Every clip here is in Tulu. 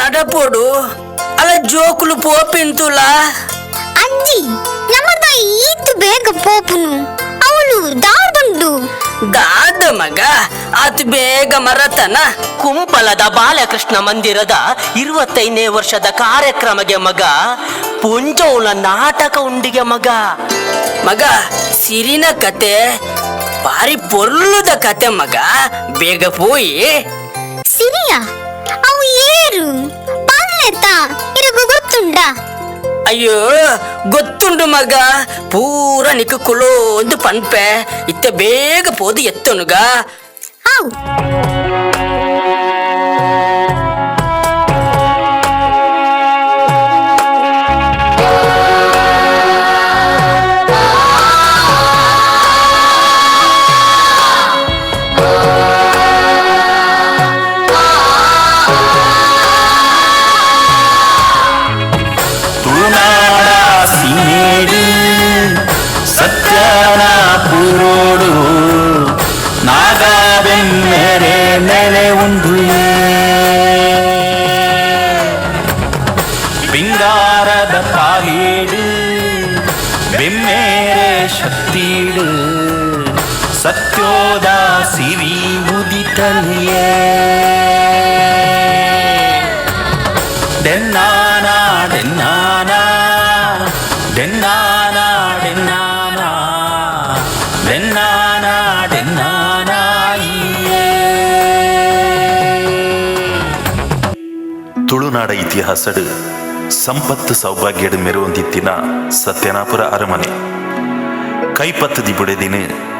ನಡಪೋಡು ಅಲ ಜೋಕುಲು ಪೋಪಿಂತುಲ. ಅಜ್ಜಿ ನಮದ ಈತ್ ಬೇಗ ಪೋಪುನು ಅವಳು ದಾದುಂಡು. ದಾದ ಮಗ ಆತ್ ಬೇಗ ಮರತನ. ಕುಂಪಲದ ಬಾಲಕೃಷ್ಣ ಮಂದಿರದ 25ನೇ ವರ್ಷದ ಕಾರ್ಯಕ್ರಮಗೆ ಮಗ ಪುಂಜೌಲ ನಾಟಕ ಉಂಡಿಗೆ ಮಗ. ಮಗ ಸಿರಿನ ಕತೆ ಬಾರಿ ಪೊರ್ಲುದ ಕತೆ ಮಗ, ಬೇಗ ಪೋಯಿ. ಸಿರಿಯ ಅವು ಏರು ಪಲ್ಲೆತ ಇರಗು ಗೊತ್ತುಂಡ? ಅಯ್ಯೋ ಗೊತ್ತುಂಡು ಮಗ, ಪೂರ ನಿಕ್ಕು ಕುಲೋಂದು ಪನ್ಪೆ ಇತ್ತ ಬೇಗ ಪೋದು ಎತ್ತನುಗ. ಅವು ತುಳುನಾಡ ಸೀಮೇಡು ಸತ್ಯನ ಪುರೋಡು ನಾಗಾಬೆಮ್ಮೆರೆ ನೆಲೆ ಉಂಡು. ಪಿಂಗಾರದ ಪಾಲೇಡು ಬೆಮ್ಮೇರೆ ಶಕ್ತಿಡು ಸತ್ಯೋದ ಸಿರಿ ಉದಿತಲಿಯೇ. ಡೆನ್ನಾನಾ ಡೆನ್ನಾನಾ ಡೆನ್ನಾನಾ ಡೆನ್ನಾನಾ ಡೆನ್ನಾನಾ ಡೆನ್ನಾನಾ ಈಯೇ. ತುಳುನಾಡ ಇತಿಹಾಸಡು ಸಂಪತ್ತು ಸೌಭಾಗ್ಯಡು ಮೆರುವಂದಿತ್ತಿನ ಸತ್ಯನಾಪುರ ಅರಮನೆ ಕೈಪತ್ತು ದಿಬುಡೆದಿನ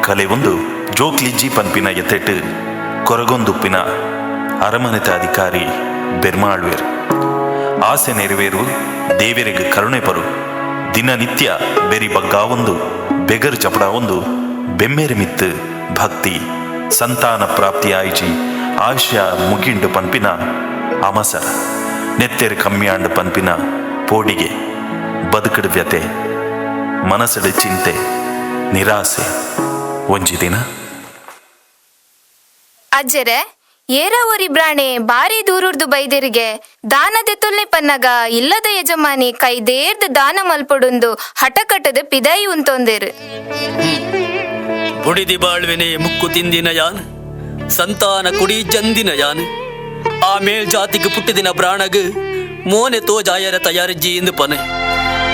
ಕಲೆ ಒಂದು ಜೋಕ್ಲಿಜ್ಜಿ ಪನ್ಪಿನ ಎತ್ತೆಟ್ಟು ಕೊರಗೊಂದುಪ್ಪಿನ ಅರಮನೆತ ಅಧಿಕಾರಿ ಬೆರ್ಮಾಳ್ವೇರು ಆಸೆ ನೆರವೇರು ದೇವರಿಗೆ ಕರುಣೆ ಪರು ದಿನನಿತ್ಯ ಬೆರಿ ಬಗ್ಗಾವೊಂದು ಬೆಗರು ಚಪಡಾವೊಂದು ಬೆಮ್ಮೆರೆ ಮಿತ್ತು ಭಕ್ತಿ ಸಂತಾನ ಪ್ರಾಪ್ತಿ ಆಯ್ಜಿ ಆಯುಷ್ಯ ಮುಗಿಂಡು ಪನ್ಪಿನ ಅಮಸರ ನೆತ್ತೆರು ಕಮ್ಮಿಯಾಂಡು ಪನ್ಪಿನ ಪೋಡಿಗೆ ಬದುಕಡು ವ್ಯತೆ ಮನಸ್ಸಡು ಚಿಂತೆ ನಿರಾಸೆ ಒಂಜಿ ದಿನ. ಅಜ್ಜರೆ ಏರ ಒರಿ ಬ್ರಾಣೆ ಬಾರಿ ದೂರುರ್ದು ಬೈದೆರಿಗೆ ದಾನದೆ ತುಲ್ನೆ ಪನ್ನಗ ಇಲ್ಲದ ಯಜಮಾನಿ ಕೈದೇರ್ದು ದಾನ ಮಲ್ಪೊಡುಂದು ಹಠಕಟ್ಟದ ಪಿದಾಯಿ ಉಂತೊಂದೇರು. ಬುಡಿದಿ ಬಾಳ್ವೆನೆ ಮುಕ್ಕು ತಿಂದಿನ ಯಾನ್, ಸಂತಾನ ಕುಡಿ ಜಂದಿನ ಯಾನ್, ಆ ಮೇಲ್ಜಾತಿಗೆ ಪುಟ್ಟಿದಿನ ಪ್ರಾಣಗ್ ಮೋನೆ ತೋಜಾಯರ ತಯಾರಿಜ್ಜಿ ಎಂದು ಪನೆ.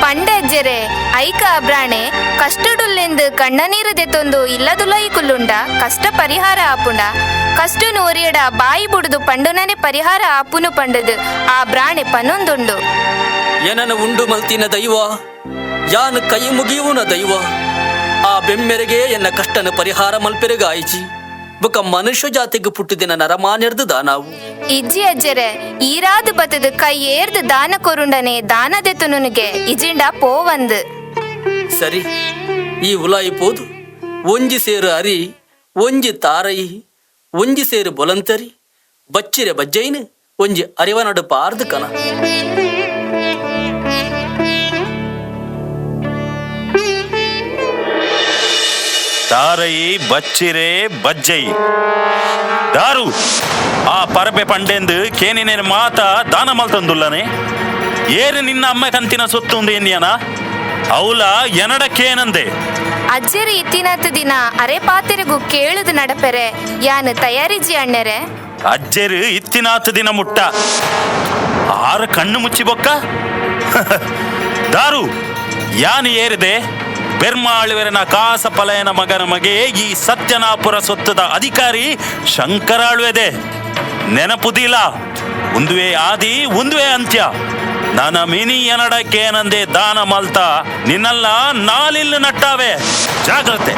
ಪಂಡ ಅಜ್ಜರೆ ಐಕ ಅಬ್ರಾಣೆ ಕಷ್ಟಡುಲ್ಲೆಂದು ಕಣ್ಣನೀರು ದೆತ್ತೊಂದು ಇಲ್ಲದುಲೈ ಕುಲ್ಲುಂಡ ಕಷ್ಟ ಪರಿಹಾರ ಆಪುಂಡ ಕಷ್ಟನು ಒರಿಯಡ ಬಾಯಿ ಬುಡುದು ಪಂಡುನನೆ ಪರಿಹಾರ ಆಪುನು ಪಂಡದು ಆ ಬ್ರಾಣೆ ಪನೊಂದುಂಡು. ಏನನ ಉಂಡು ಮಲ್ತಿನ ದೈವ ಯಾನ್ ಕೈ ಮುಗಿಯುವನ ದೈವ ಆ ಬೆಮ್ಮೆರೆಗೆ ಎನ್ನ ಕಷ್ಟನ ಪರಿಹಾರ ಮಲ್ಪೆರೆಗಾಯಿಚಿ ಬುಕ ಮನುಷ್ಯ ಜಾತಿಗೆ ಪುಟ್ಟಿದಿನ ನರಮಾನೆರ್ದು ದಾನಾವು. ಇಜ್ಜಿ ಅಜ್ಜರೆ ಈರಾದು ಬತ್ತದ ಕೈ ಏರ್ದು ದಾನ ಕೊರುಂಡನೆ ದಾನದೆತ್ತುನುಗೆ ಇಜಿಂಡ ಪೋವಂದು. ಸರಿ ಈ ಉಲಾಯಿ ಪೋದು ಒಂಜಿ ಸೇರು ಅರಿ ಒಂಜಿ ತಾರೈ ಒಂಜಿ ಸೇರು ಬೊಲಂತರಿ ಬಚ್ಚಿರೆ ಬಜ್ಜೈನು ಒಂಜಿ ಅರಿವನಡು ಪಾರ್ದು ಕನ. ತಾರೈ ಬಚ್ಚಿರೆ ಬಜ್ಜೈ ದಾರು ಆ ಪರಬೆ ಪಂಡೆಂದು ಕೇನಿನೇನು ಮಾತ ದಾನ ಮಲ್ತಂದುಲ್ಲನೆ ಏರು ನಿನ್ನ ಅಮ್ಮ ಕಂತಿನ ಸೊತ್ತುಂದು ಎಂದಿಯನ ಅವಲ ಎನಡ ಕೇನಂದೆ. ಅಜ್ಜರು ಇತ್ತಿನತ್ತು ದಿನ ಅರೆ ಪಾತೆರೆಗು ಕೇಳುದು ನಡಪೆರೆ ಯಾನು ತಯಾರಿಜಿ ಅಣ್ಣರೆ. ಅಜ್ಜರು ಇತ್ತಿನಾತು ದಿನ ಮುಟ್ಟ ಆರ ಕಣ್ಣು ಮುಚ್ಚಿ ಬೊಕ್ಕ ದಾರು ಯಾನು ಏರಿದೆ ಬೆರ್ಮಾಳುವೆರನ ಕಾಸ ಪಲಯನ ಮಗನ ಮಗೆ ಈ ಸತ್ಯನಾಪುರ ಸೊತ್ತದ ಅಧಿಕಾರಿ ಶಂಕರಾಳುವೆದೆ ನೆನಪುದಿಲ್ಲ ಉಂದುವೆ ಆದಿ ಉಂದುವೆ ಅಂತ್ಯ ನನ್ನ ಮಿನಿ ಎನಡಕ್ಕೇನಂದೆ ದಾನ ಮಲ್ತ ನಿನ್ನಲ್ಲ ನಾಲಿಲ್ಲು ನಟ್ಟಾವೆ ಜಾಗ್ರತೆ.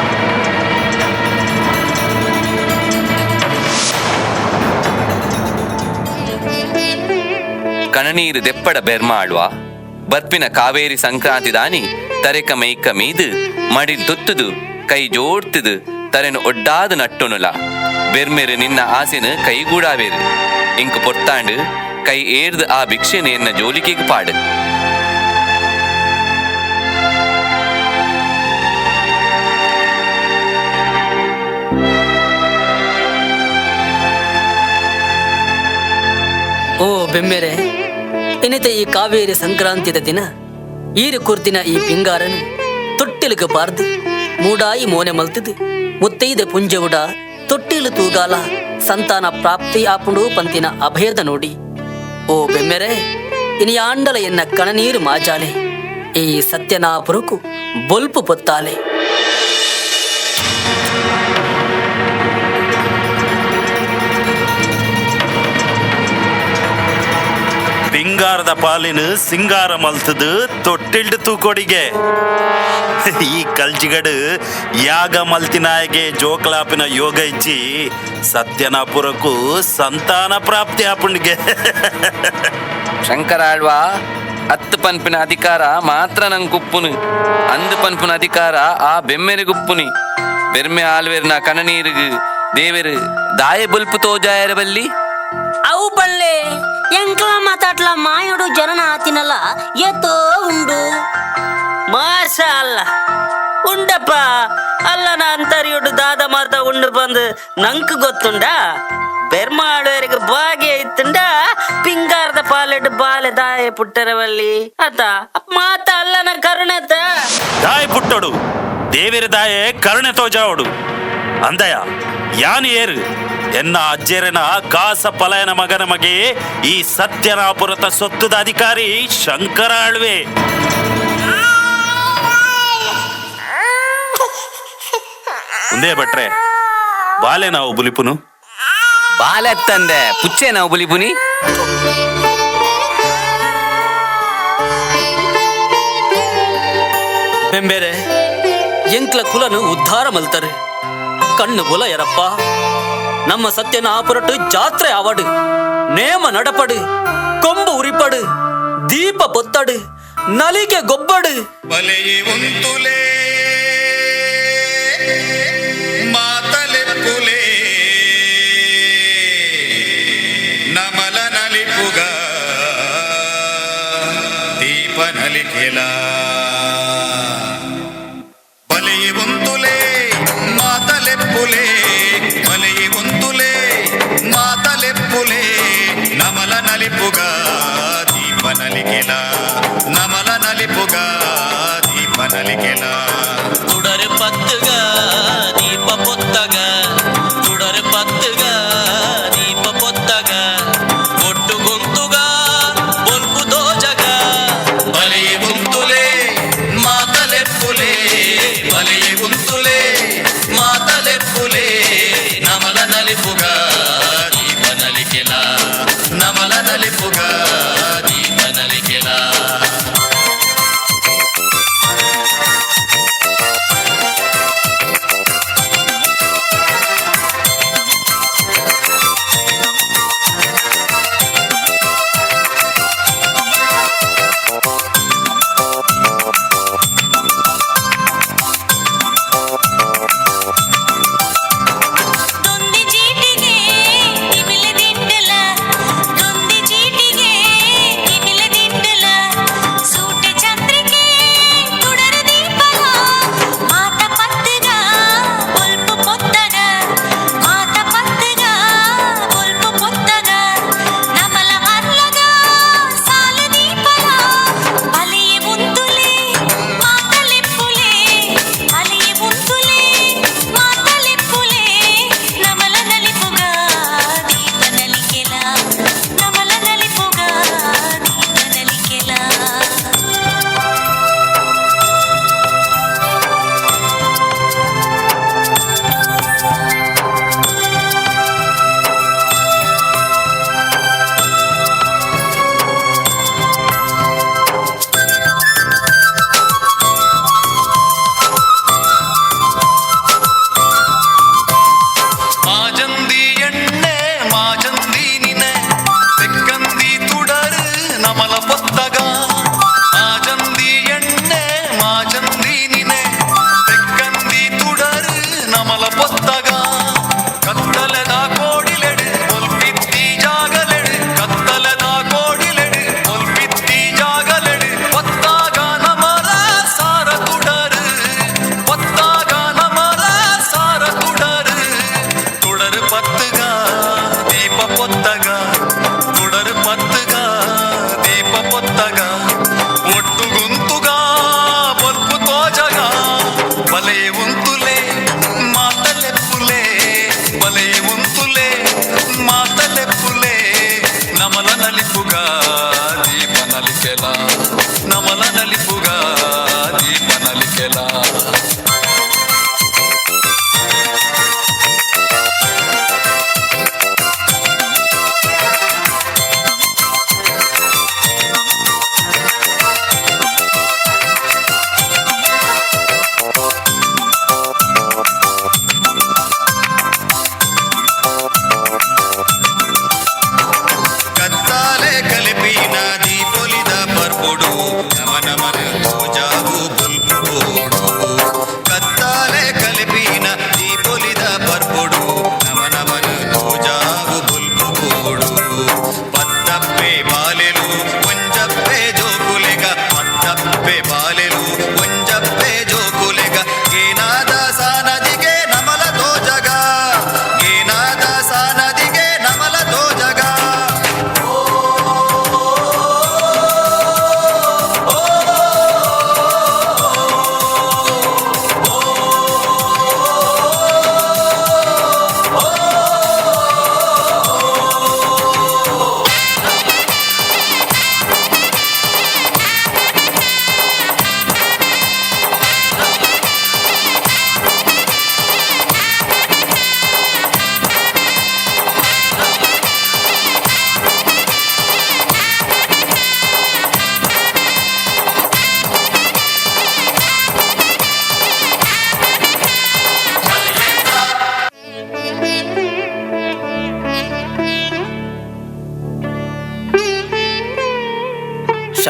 ಕಣನೀರು ದೆಪ್ಪಡ ಬೆರ್ಮಾಳ್ವ ಬರ್ಪಿನ ಕಾವೇರಿ ಸಂಕ್ರಾಂತಿ ದಾನಿ ತರೆಕ ಮೈಕ ಮೀದು ಮಡಿ ತುತ್ತುದು ಕೈ ಜೋಡ್ತುದು ತರೆನು ಒಡ್ಡಾದು ನಟ್ಟೊನುಲ ಬೆರ್ಮೆರು ನಿನ್ನ ಆಸೆನು ಕೈಗೂಡಾವೇರು ಇಂಕು ಪೊರ್ತಾಂಡು ಕೈ ಏರ್ದು ಆ ಭಿಕ್ಷೆನು ಎನ್ನ ಜೋಲಿಕೆಗೆ ಪಾಡು. ಓ ಬೆಮ್ಮೆರೆ, ಇನಿತ ಈ ಕಾವೇರಿ ಸಂಕ್ರಾಂತಿದ ದಿನ ಈರು ಕುರ್ದಿನ ಈ ಪಿಂಗಾರನು ತೊಟ್ಟಿಲುಗ ಪಾರ್ದು ಮೂಡಾಯಿ ಮೋನೆ ಮಲ್ತದು ಮುತ್ತೈದ ಪುಂಜವುಡ ತೊಟ್ಟಿಲು ತೂಗಾಲ ಸಂತಾನ ಪ್ರಾಪ್ತಿ ಆಪುಂಡು ಪಂತಿನ ಅಭಯದ ನೋಡಿ. ಓ ಬೆಮ್ಮೆರೆ, ಇನಿಯಾಂಡಲ ಎನ್ನ ಕಣನೀರು ಮಾಜಾಲೆ, ಈ ಸತ್ಯನಾಪುರಕು ಬೊಲ್ಪು ಪೊತ್ತಾಲೆ. ಪಿಂಗಾರದ ಪಾಲಿನ ಸಿಂಗಾರ ಮಲ್ತದು ತೊಟ್ಟಿಲ್ಡು ತೂಕೊಡಿಗೆ. ಈ ಕಲ್ಜಿಗಡು ಯಾಗ ಮಲ್ತಿನಾಯಗೆ ಜೋಕ್ಲಾಪಿನ ಯೋಗ ಇಚ್ಚಿ ಸತ್ಯನಾಪುರಕ್ಕೂ ಸಂತಾನ ಪ್ರಾಪ್ತಿ ಆಪುಂಡಿಗೆ. ಶಂಕರ ಆಳ್ವಾ, ಅತ್ತು ಪನ್ಪಿನ ಅಧಿಕಾರ ಮಾತ್ರ ನಂಗೆ ಉಪ್ಪುನು, ಅಂದು ಪನ್ಪಿನ ಅಧಿಕಾರ ಆ ಬೆಮ್ಮೆರಿಗುಪ್ಪುನಿ. ಬೆರ್ಮೆ ಆಲ್ವೇರ್ನ ಕಣನೀರುಗು ದೇವೆರು ದಾಯ ಬುಲ್ಪು ತೋಜಾಯರ ಬಲ್ಲಿ. ಅವು ಬಲ್ಲೆ ಎಂಕ್ಲ ಮಾತಾಟ್ಲ ಮಾಯುಡು ಜನನ ಆತಿನಲ್ಲ ಏತೋ ಉಂಡು ಮಾಷ ಅಲ್ಲ ಉಂಡಪ್ಪ ಅಲ್ಲನ ಅಂತರಿಯುಡು ದಾದ ಮಾರ್ದ ಉಂಡು ಬಂದು ನಂಕ್ ಗೊತ್ತುಂಡ. ಬೆರ್ಮಾಳುವರಿಗೆ ಭಾಗ್ಯ ಇತ್ತುಂಡ ಪಿಂಗಾರದ ಪಾಲೆಡ್ ಬಾಲೆ ದಾಯ ಪುಟ್ಟರವಲ್ಲಿ ಅತ ಮಾತ ಅಲ್ಲನ ಕರುಣತ ದಾಯ ಪುಟ್ಟೋಡು ದೇವಿರ ದಾಯೆ ಕರುಣೆ ತೋಜಾವಡು ಅಂದಯ ಯಾನ್ ಏರು ಎನ್ನ ಅಜ್ಜೆರನ ಕಾಸ ಪಲಯನ ಮಗನ ಮಗೆ ಈ ಸತ್ಯನಾಪುರತ ಸೊತ್ತುದ ಅಧಿಕಾರಿ ಶಂಕರ ಆಳ್ವೆ. ಒಂದೇ ಭಟ್ರೆ, ಬಾಲೆ ನಾವು ಬುಲಿಪುನು ಬಾಲೆ ತಂದೆ ಪುಚ್ಚೆ ನಾವು ಬುಲಿಪುನಿ. ಬೆಂಬೇರೆ, ಎಂಕ್ಲ ಕುಲನು ಉದ್ಧಾರ ಮಲ್ತಾರೆ ಕಣ್ಣು ಬುಲ ಎರಪ್ಪ. ನಮ್ಮ ಸತ್ಯನಾಪುರಟ್ಟು ಜಾತ್ರೆ ಆವಡು, ನೇಮ ನಡಪಡು, ಕೊಂಬು ಉರಿಪಡು, ದೀಪ ಪೊತ್ತಡು, ನಲಿಗೆ ಗೊಬ್ಬಡು. ಬಲೆಯೇ ಉಂತುಲೇ ಮಾತಲೆಪ್ಪುಲೇ ನಮಲ ನಲಿಪುಗ ದೀಪ ನಲಿಕೆಲ. ಬಲೆಯೇ ಉಂತುಲೇ ಮಾತಲೆಪ್ಪುಲೇ ಬಲೆಯೇ ಉಂತುಲೇ ಮಾತಲೆಪ್ಪುಲೇ ನಮಲ ನಲಿಪುಗ ದೀಪ ನಲಿಕೆಲ ನಮಲ ನಲಿಪುಗ ದೀಪ ನಲಿಕೆಲ. ತುಡರು ಪತ್ತುಗ ದೀಪ ಪೊತ್ತಗ, ತುಡರು ಪತ್ತುಗ ದೀಪ ಪೊತ್ತಗ, ಒಟ್ಟು ಗೊಂತುಗ ಬೊಲ್ಪು ದೋಜಗ. ಬಲೆಯೇ ಉಂತುಲೇ ಮಾತಲೆಪ್ಪುಲೇ ಬಲೆಯೇ ಉಂತುಲೇ ಮಾತಲೆಪ್ಪುಲೇ ನಮಲ ನಲಿಪುಗ ದೀಪ ನಲಿಕೆಲ ನಮಲ ನಲಿಪುಗ ದೀಪ ನಲಿಕೆಲ.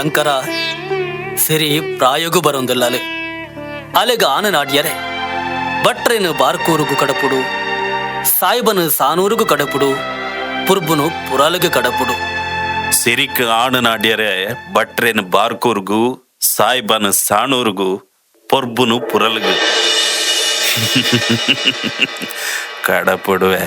ಶಂಕರ ಸಿರಿ ಪ್ರಾಯೋಗು ಬರೊಂದಿಲ್ಲಲೆ ಅಲೆಗ ಆನನಾಡ್ಯರೆ ಭಟ್ರೇನು ಬಾರ್ಕೂರುಗು ಕಡಪುಡು, ಸಾಯಿಬನು ಸಾನೂರುಗು ಕಡಪುಡು, ಪುರ್ಬುನು ಪುರಲಗು ಕಡಪುಡು. ಸಿರಿಕ್ ಆಣು ನಾಡ್ಯರೆ ಭಟ್ರೇನು ಬಾರ್ಕೂರ್ಗು, ಸಾಯಿಬನು ಸಾಣೂರುಗು, ಪೊರ್ಬುನು ಪುರಲಗು ಕಡಪುಡುವೆ.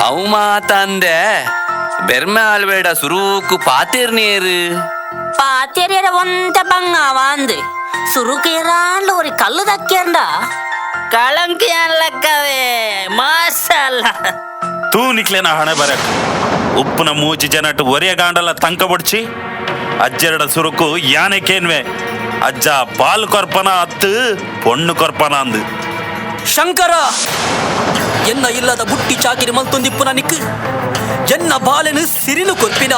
ಅವು ಮಾತಂದೆ ಬೆರ್ಮೆ ಆಲ್ಬೇಡ ಸುರೂಕು ಪಾತೇರ್ ನೀರು ಪಾತೇರಿಯರ ಒಂತೆ ಬಂಗಾವ ಅಂದು ಸುರುಕೇರಾಂಡ್ ಒರಿ ಕಲ್ಲು ದಕ್ಕೇರ್ಂಡ ಕಳಂಕಿ ಅನ್ಲಕ್ಕವೇ ಮಾಷಲ್ಲ. ತೂ ನಿಕ್ಲೇನ ಹಣೆ ಬರಕ್ ಉಪ್ಪುನ ಮೂಜಿ ಜನಟ್ ಒರಿಯ ಗಾಂಡಲ ತಂಕ ಬಡ್ಚಿ ಅಜ್ಜೆರಡ ಸುರುಕು ಯಾನೆ ಕೇನ್ವೆ ಅಜ್ಜ ಪಾಲ್ ಕೊರ್ಪನ ಅತ್ತು ಪೊಣ್ಣು ಕೊರ್ಪನ ಅಂದು. ಶಂಕರ ಎನ್ನ ಇಲ್ಲದ ಬುಟ್ಟಿ ಚಾಕಿರಿ ಮಲ್ತೊಂದಿಪ್ಪುನ ನಿಕ್ ಎನ್ನ ಬಾಲೆನು ಸಿರಿನು ಕೊರ್ಪಿನ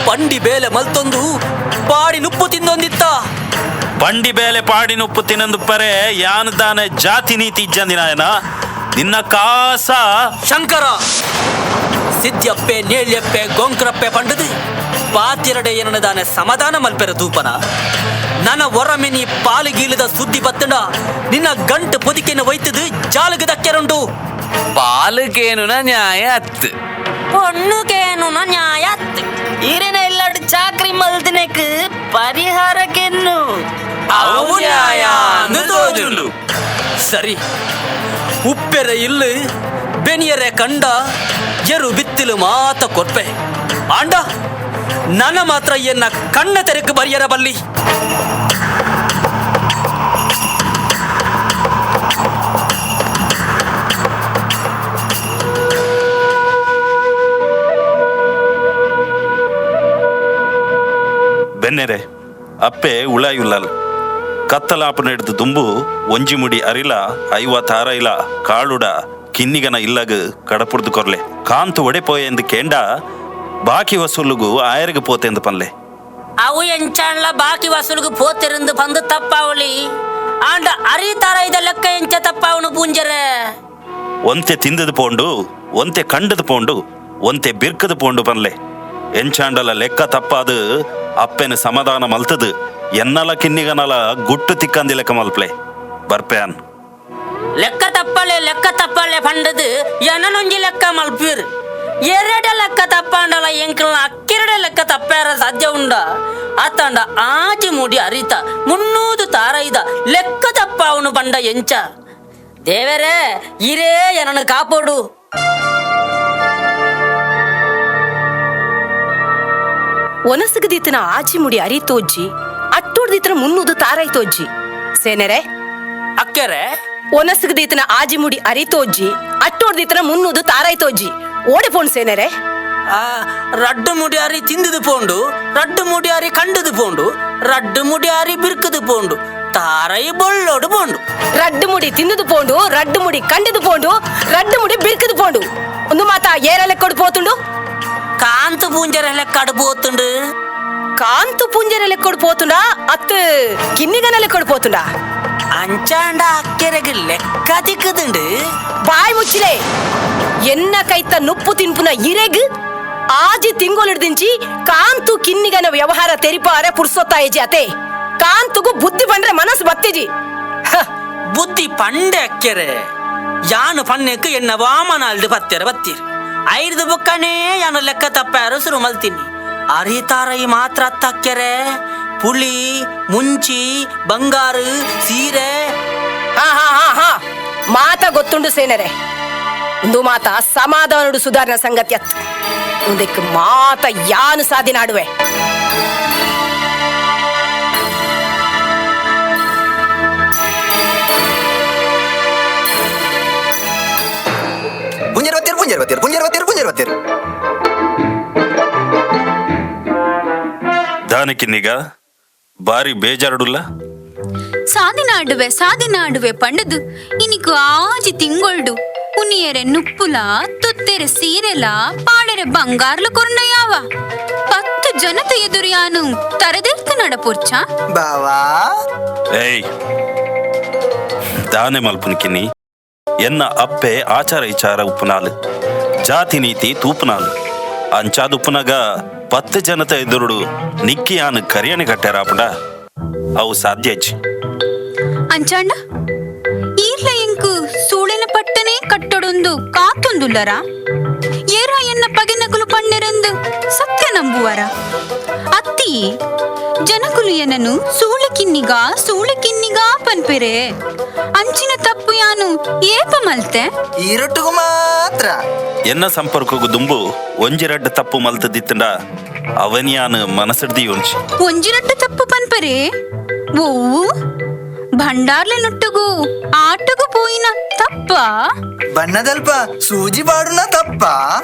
ಪಂಡಿ ಬೇಲೆ ಮಲ್ತೊಂದು ಪಾಡಿ ನುಪ್ಪು ತಿಂದೊಂದಿತ್ತ. ಬಂಡಿ ಬೇಲೆ ಪಾಡಿ ನುಪ್ಪು ತಿನ್ನಂದು ಪರೆ ಯಾನು ದಾನೆ ಜಾತಿ ನೀತಿ ಇಜ್ಜಂದಿನಾಯನ ನಿನ್ನ ಕಾಸ. ಶಂಕರ ಸಿದ್ಯಪ್ಪೆ ನೇಳ್ಯಪ್ಪೆ ಗೋಂಕ್ರಪ್ಪೆ ಪಂಡದು ಪಾತಿರಡೆ ಏನದಾನೆ ಸಮಾಧಾನ ಮಲ್ಪೆರ ತೂಪನ ನನ್ನ ಒರಮಿನಿ ಪಾಲುಗೀಲದ ಸುದ್ದಿ ಬತ್ತಂಡ ನಿನ್ನ ಗಂಟು ಪೊದಿಕೆನ ಒಯ್ತದು ಜಾಲಗದಕ್ಕೆರುಂಡು. ಪಾಲುಗೇನು ನ್ಯಾಯ ಅತ್ತು ಪೊಣ್ಣುಗೇನು ನ್ಯಾಯ ಅತ್ತು. ಈರೇನ ಇಲ್ಲಾಡು ಚಾಕ್ರಿ ಮಲ್ದಿನಕ್ ಪರಿಹಾರಕ್ಕೆನ್ನು ಅವು ನ್ಯಾಯ ಅಂದು ತೋಜುಂಡು. ಸರಿ ಉಪ್ಪೆರೆ ಇಲ್ಲು ಬೆನಿಯರೆ ಕಂಡ ಎರು ಬಿತ್ತಿಲು ಮಾತ ಕೊರ್ಪೆ ಆಂಡ ನನ್ನ ಮಾತ್ರ ಎನ್ನ ಕಣ್ಣ ತೆರಕು ಬರಿಯರ ಬಲ್ಲಿ. ಬೆನ್ನೆರೆ ಅಪ್ಪೆ ಉಳಾಯುಲ್ಲಲ್ ಕತ್ತಲಾಪನ ಹಿಡಿದು ದುಂಬು ಒಂಜಿ ಮುಡಿ ಅರಿಲ ಐವ ತಾರೈಲ ಕಾಳುಡ ಕಿನ್ನಿಗನ ಇಲ್ಲಗ ಕಡಪುಡ್ದು ಕೊರ್ಲೆ ಕಾಂತು ಒಡೆಪೋಯೆಂದು ಕೇಂಡ ಬಾಕಿ ವಸೂಲುಗು ಆಯರ್ಗ ಪೋತೆಂದು ಪನ್ಲೆ. ಅವು ಎಂಚಾಣ್ಲ ಬಾಕಿ ವಸೂಲಿಗೆ ಪೋತಿರಂದು ಬಂದು ತಪ್ಪಾವಳಿ ಆಂಡ ಅರಿ ತಾರೈದ ಲೆಕ್ಕ ಎಂಚ ತಪ್ಪಾವನು ಪೂಂಜರೆ. ಒಂತೆ ತಿಂದದು ಪೋಂಡು ಒಂತೆ ಕಂಡದು ಪೋಂಡು ಒಂತೆ ಬಿರ್ಕದು ಪೋಂಡು ಪನ್ಲೆ ಎಂಚಾಂಡಲ ಲೆಕ್ಕ ತಪ್ಪಾದು ಅಪ್ಪೆನ ಸಮಾಧಾನ ಮಲ್ತದು ಎನ್ನಲ ಕಿನ್ನಿಗನಲ ಗುಟ್ಟು ತಿಕ್ಕಂದಿ ಲೆಕ್ಕ ಮಲ್ಪ್ಲೆ ಬರ್ಪ್ಯಾನ್. ಲೆಕ್ಕ ತಪ್ಪಲೆ ಲೆಕ್ಕ ತಪ್ಪಲೆ ಪಂಡದು ಎನನೊಂಜಿ ಲೆಕ್ಕ ಮಲ್ಪೀರ್ ಎರಡ ಲೆಕ್ಕ ತಪ್ಪಾಂಡಲ ಎಂಕಲ್ನ ಅಕ್ಕಿರಡ ಲೆಕ್ಕ ತಪ್ಪಾರ ಸಾಧ್ಯ ಉಂಡ ಆತಾಂಡ ಆಜಿ ಮೂಡಿ ಅರಿತ ಮುನ್ನೂದು ತಾರೈದ ಲೆಕ್ಕ ತಪ್ಪಾವನು ಬಂಡ ಎಂಚ ದೇವರೇ ಇರೇ ಎನನು ಕಾಪೋಡು. ಒನಸಗದೀತನ ಆಚಿ ಮುಡಿ ಅರಿತೋಜ್ಜಿ ಅಟ್ಟೋಡ್ದಿತನ ಮುನ್ನೂದು ತಾರೈತೋಜ್ಜಿ ಸೇನೆರೆ ಅಕ್ಕೆರೆ ಒನಸಗದೀತನ ಆಜಿ ಮುಡಿ ಅರಿತೋಜ್ಜಿ ಅಟ್ಟೋಡ್ದಿತನ ಮುನ್ನೂದು ತಾರೈತೋಜ್ಜಿ ಓಡೆ ಫೋನ್ ಸೇನೆರೆ. ಆ ರಡ್ಡು ಮುಡಿಯಾರಿ ತಿಂದಿದು ಪೋಂಡು ರಡ್ಡು ಮುಡಿಯಾರಿ ಕಂಡದು ಪೋಂಡು ರಡ್ಡು ಮುಡಿಯಾರಿ ಬಿರ್ಕದು ಪೋಂಡು ತಾರೈ ಬೊಳ್ಳೋಡು ಪೋಂಡು. ರಡ್ಡು ಮುಡಿ ತಿಂದದು ಪೋಂಡು ರಡ್ಡು ಮುಡಿ ಕಂಡದು ಪೋಂಡು ರಡ್ಡು ಮುಡಿ ಬಿರ್ಕದು ಪೋಂಡು ಒಂದು ಮಾತಾ ಏರ ಲೆಕ್ಕೊಡು ಪೋತುಂಡು. ಕಾಂತು ಪೂಂಜರ ಲೆಕ್ಕಾಡು ಪೋತುಂಡು. ಕಾಂತು ಪೂಂಜರ ಲೆಕ್ಕೊಡು ಪೋತುಂಡ ಅತ್ತು ಕಿನ್ನಿಗನ ಲೆಕ್ಕೊಡು ಪೋತುಂಡ. ಅಂಚಾಂಡ ಅಕ್ಕೆರೆಗೆ ಲೆಕ್ಕ ತಿಕ್ಕದುಂಡು. ಬಾಯ್ ಮುಚ್ಚಿಲೆ ಎನ್ನ ಕೈತ ನುಪ್ಪು ತಿನ್ಪುನ ಇರೆಗ್ ಆಜಿ ತಿಂಗೊಲಿಡ್ದಿಂಚಿ ಕಾಂತು ಕಿನ್ನಿಗನ ವ್ಯವಹಾರ ತೆರಿಪಾರೆ ಪುರ್ಸೊತ್ತಾಯಿಜಿ ಅತೆ ಕಾಂತುಗು ಬುದ್ಧಿ ಬಂದ್ರೆ ಮನಸ್ಸು ಬತ್ತಿಜಿ. ಬುದ್ಧಿ ಪಂಡೆ ಅಕ್ಕೆರೆ ಯಾನು ಪಣ್ಣೆಕ್ ಎನ್ನ ವಾಮನ ಅಲ್ದು ಪತ್ತೆರ ಬತ್ತೀರ್ ಐದು ಬುಕ್ಕನೇ ಯಾನು ಲೆಕ್ಕ ತಪ್ಪಾರು ಶುರು ಮಲ್ತೀನಿ. ಅರಿತಾರೈ ಮಾತ್ರ ತಕ್ಕೆರೆ ಪುಳಿ ಮುಂಚಿ ಬಂಗಾರು ಸೀರೆ. ಹಾ ಹಾ ಹಾ ಹಾ ಮಾತ ಗೊತ್ತುಂಡು ಸೇನರೆ ಒಂದು ಮಾತ ಸಮಾಧಾನಡು ಸುಧಾರಣ ಸಂಗತಿ ಅತ್ ಒಂದಕ್ಕೆ ಮಾತ ಯಾನು ಸಾಧಿನಾಡುವೆ. ಪುಂಜರ್ವತ್ತಿರು ಪುಂಜರ್ವತ್ತಿರು ಪುಂಜರ್ವತ್ತಿರು ಪುಂಜರ್ವತ್ತಿರು. ದಾನಕಿನ್ನಿಗ ಬಾರಿ ಬೇಜಾರುಡುಲ್ಲ. ಸಾದಿನಾಡುವೆ ಸಾದಿನಾಡುವೆ ಪಂಡದು ಇನಿಕು ಆಜಿ ತಿಂಗೊಳ್ಡು ಉನಿಯರೆ ನುಪ್ಪುಲ ತುತ್ತೆರೆ ಸೀರೆಲ ಪಾಡೆರೆ ಬಂಗಾರ್ಲು ಕೊರ್ನ ಯಾವ 10 ಜನತ ಎದುರು ಯಾನು ತರದೆರ್ತು ನಡಪೊರ್ಚ ಬಾವಾ ಏಯ್ ದಾನೆ ಮಲ್ಪುನ್ಕಿನಿ ಎನ್ನ ಅಪ್ಪೆ ಆಚಾರ ವಿಚಾರ ಉಪ್ಪುನಾಲು ಜಾತಿ ನೀತಿ ತೂಪುನಾಲು ಅಂಚಾದ ಉಪ್ಪುನಾಗ 10 ಜನತ ಎದುರುಡು ನಿಕ್ಕಿ ಯಾನು ಕರಿಯಣೆ ಕಟ್ಟಾರಾಪುಂಡ ಅವು ಸಾಧ್ಯ ಇಜ್ಜಿ. ಅಂಚಾಂಡ ಈರ್ಲ ಎಂಕು ಸೂಳೆನ ಪಟ್ಟನೆ ಕಟ್ಟಡೊಂದು ಕಾತೊಂದುಲ್ಲರ ಏರ ಎನ್ನ ಪಗೆನಕುಲು ಪಣ್ಣೆರೆಂದು ಸತ್ಯ ನಂಬುವರ ಅತ್ತಿ ಜನಕುಲು ಎನ್ನನು ಸೂಳೆ ಕಿನ್ನಿಗ ಸೂಳೆ ಕಿನ್ನಿಗ ಪನ್ಪೆರೆ ಅಂಚಿನ ತಪ್ಪು ಯಾನು ಏಪ ಮಲ್ತೆ ಈರೊಟ್ಟಿಗೂ ಮಾತ್ರ ಎನ್ನ ಸಂಪರ್ಕಗೂ ದುಂಬು ಒಂಜಿರಡ್ಡ ತಪ್ಪು ಮಲ್ತದಿತ್ತಂಡ ಅವನಿಯಾನು ಮನಸ್ಸಿಡ್ದಿ ಉಂಚಿ ಒಂಜಿರಡ್ಡ ತಪ್ಪು ಪನ್ಪರೆ ಓವು ಭಂಡಾರ್ಲೆ ನುಟ್ಟುಗು ಆಟಗು ಪೋಯಿನ ತಪ್ಪ ಬಣ್ಣದಲ್ಪ ಸೂಜಿ ಬಾಡುನ ತಪ್ಪ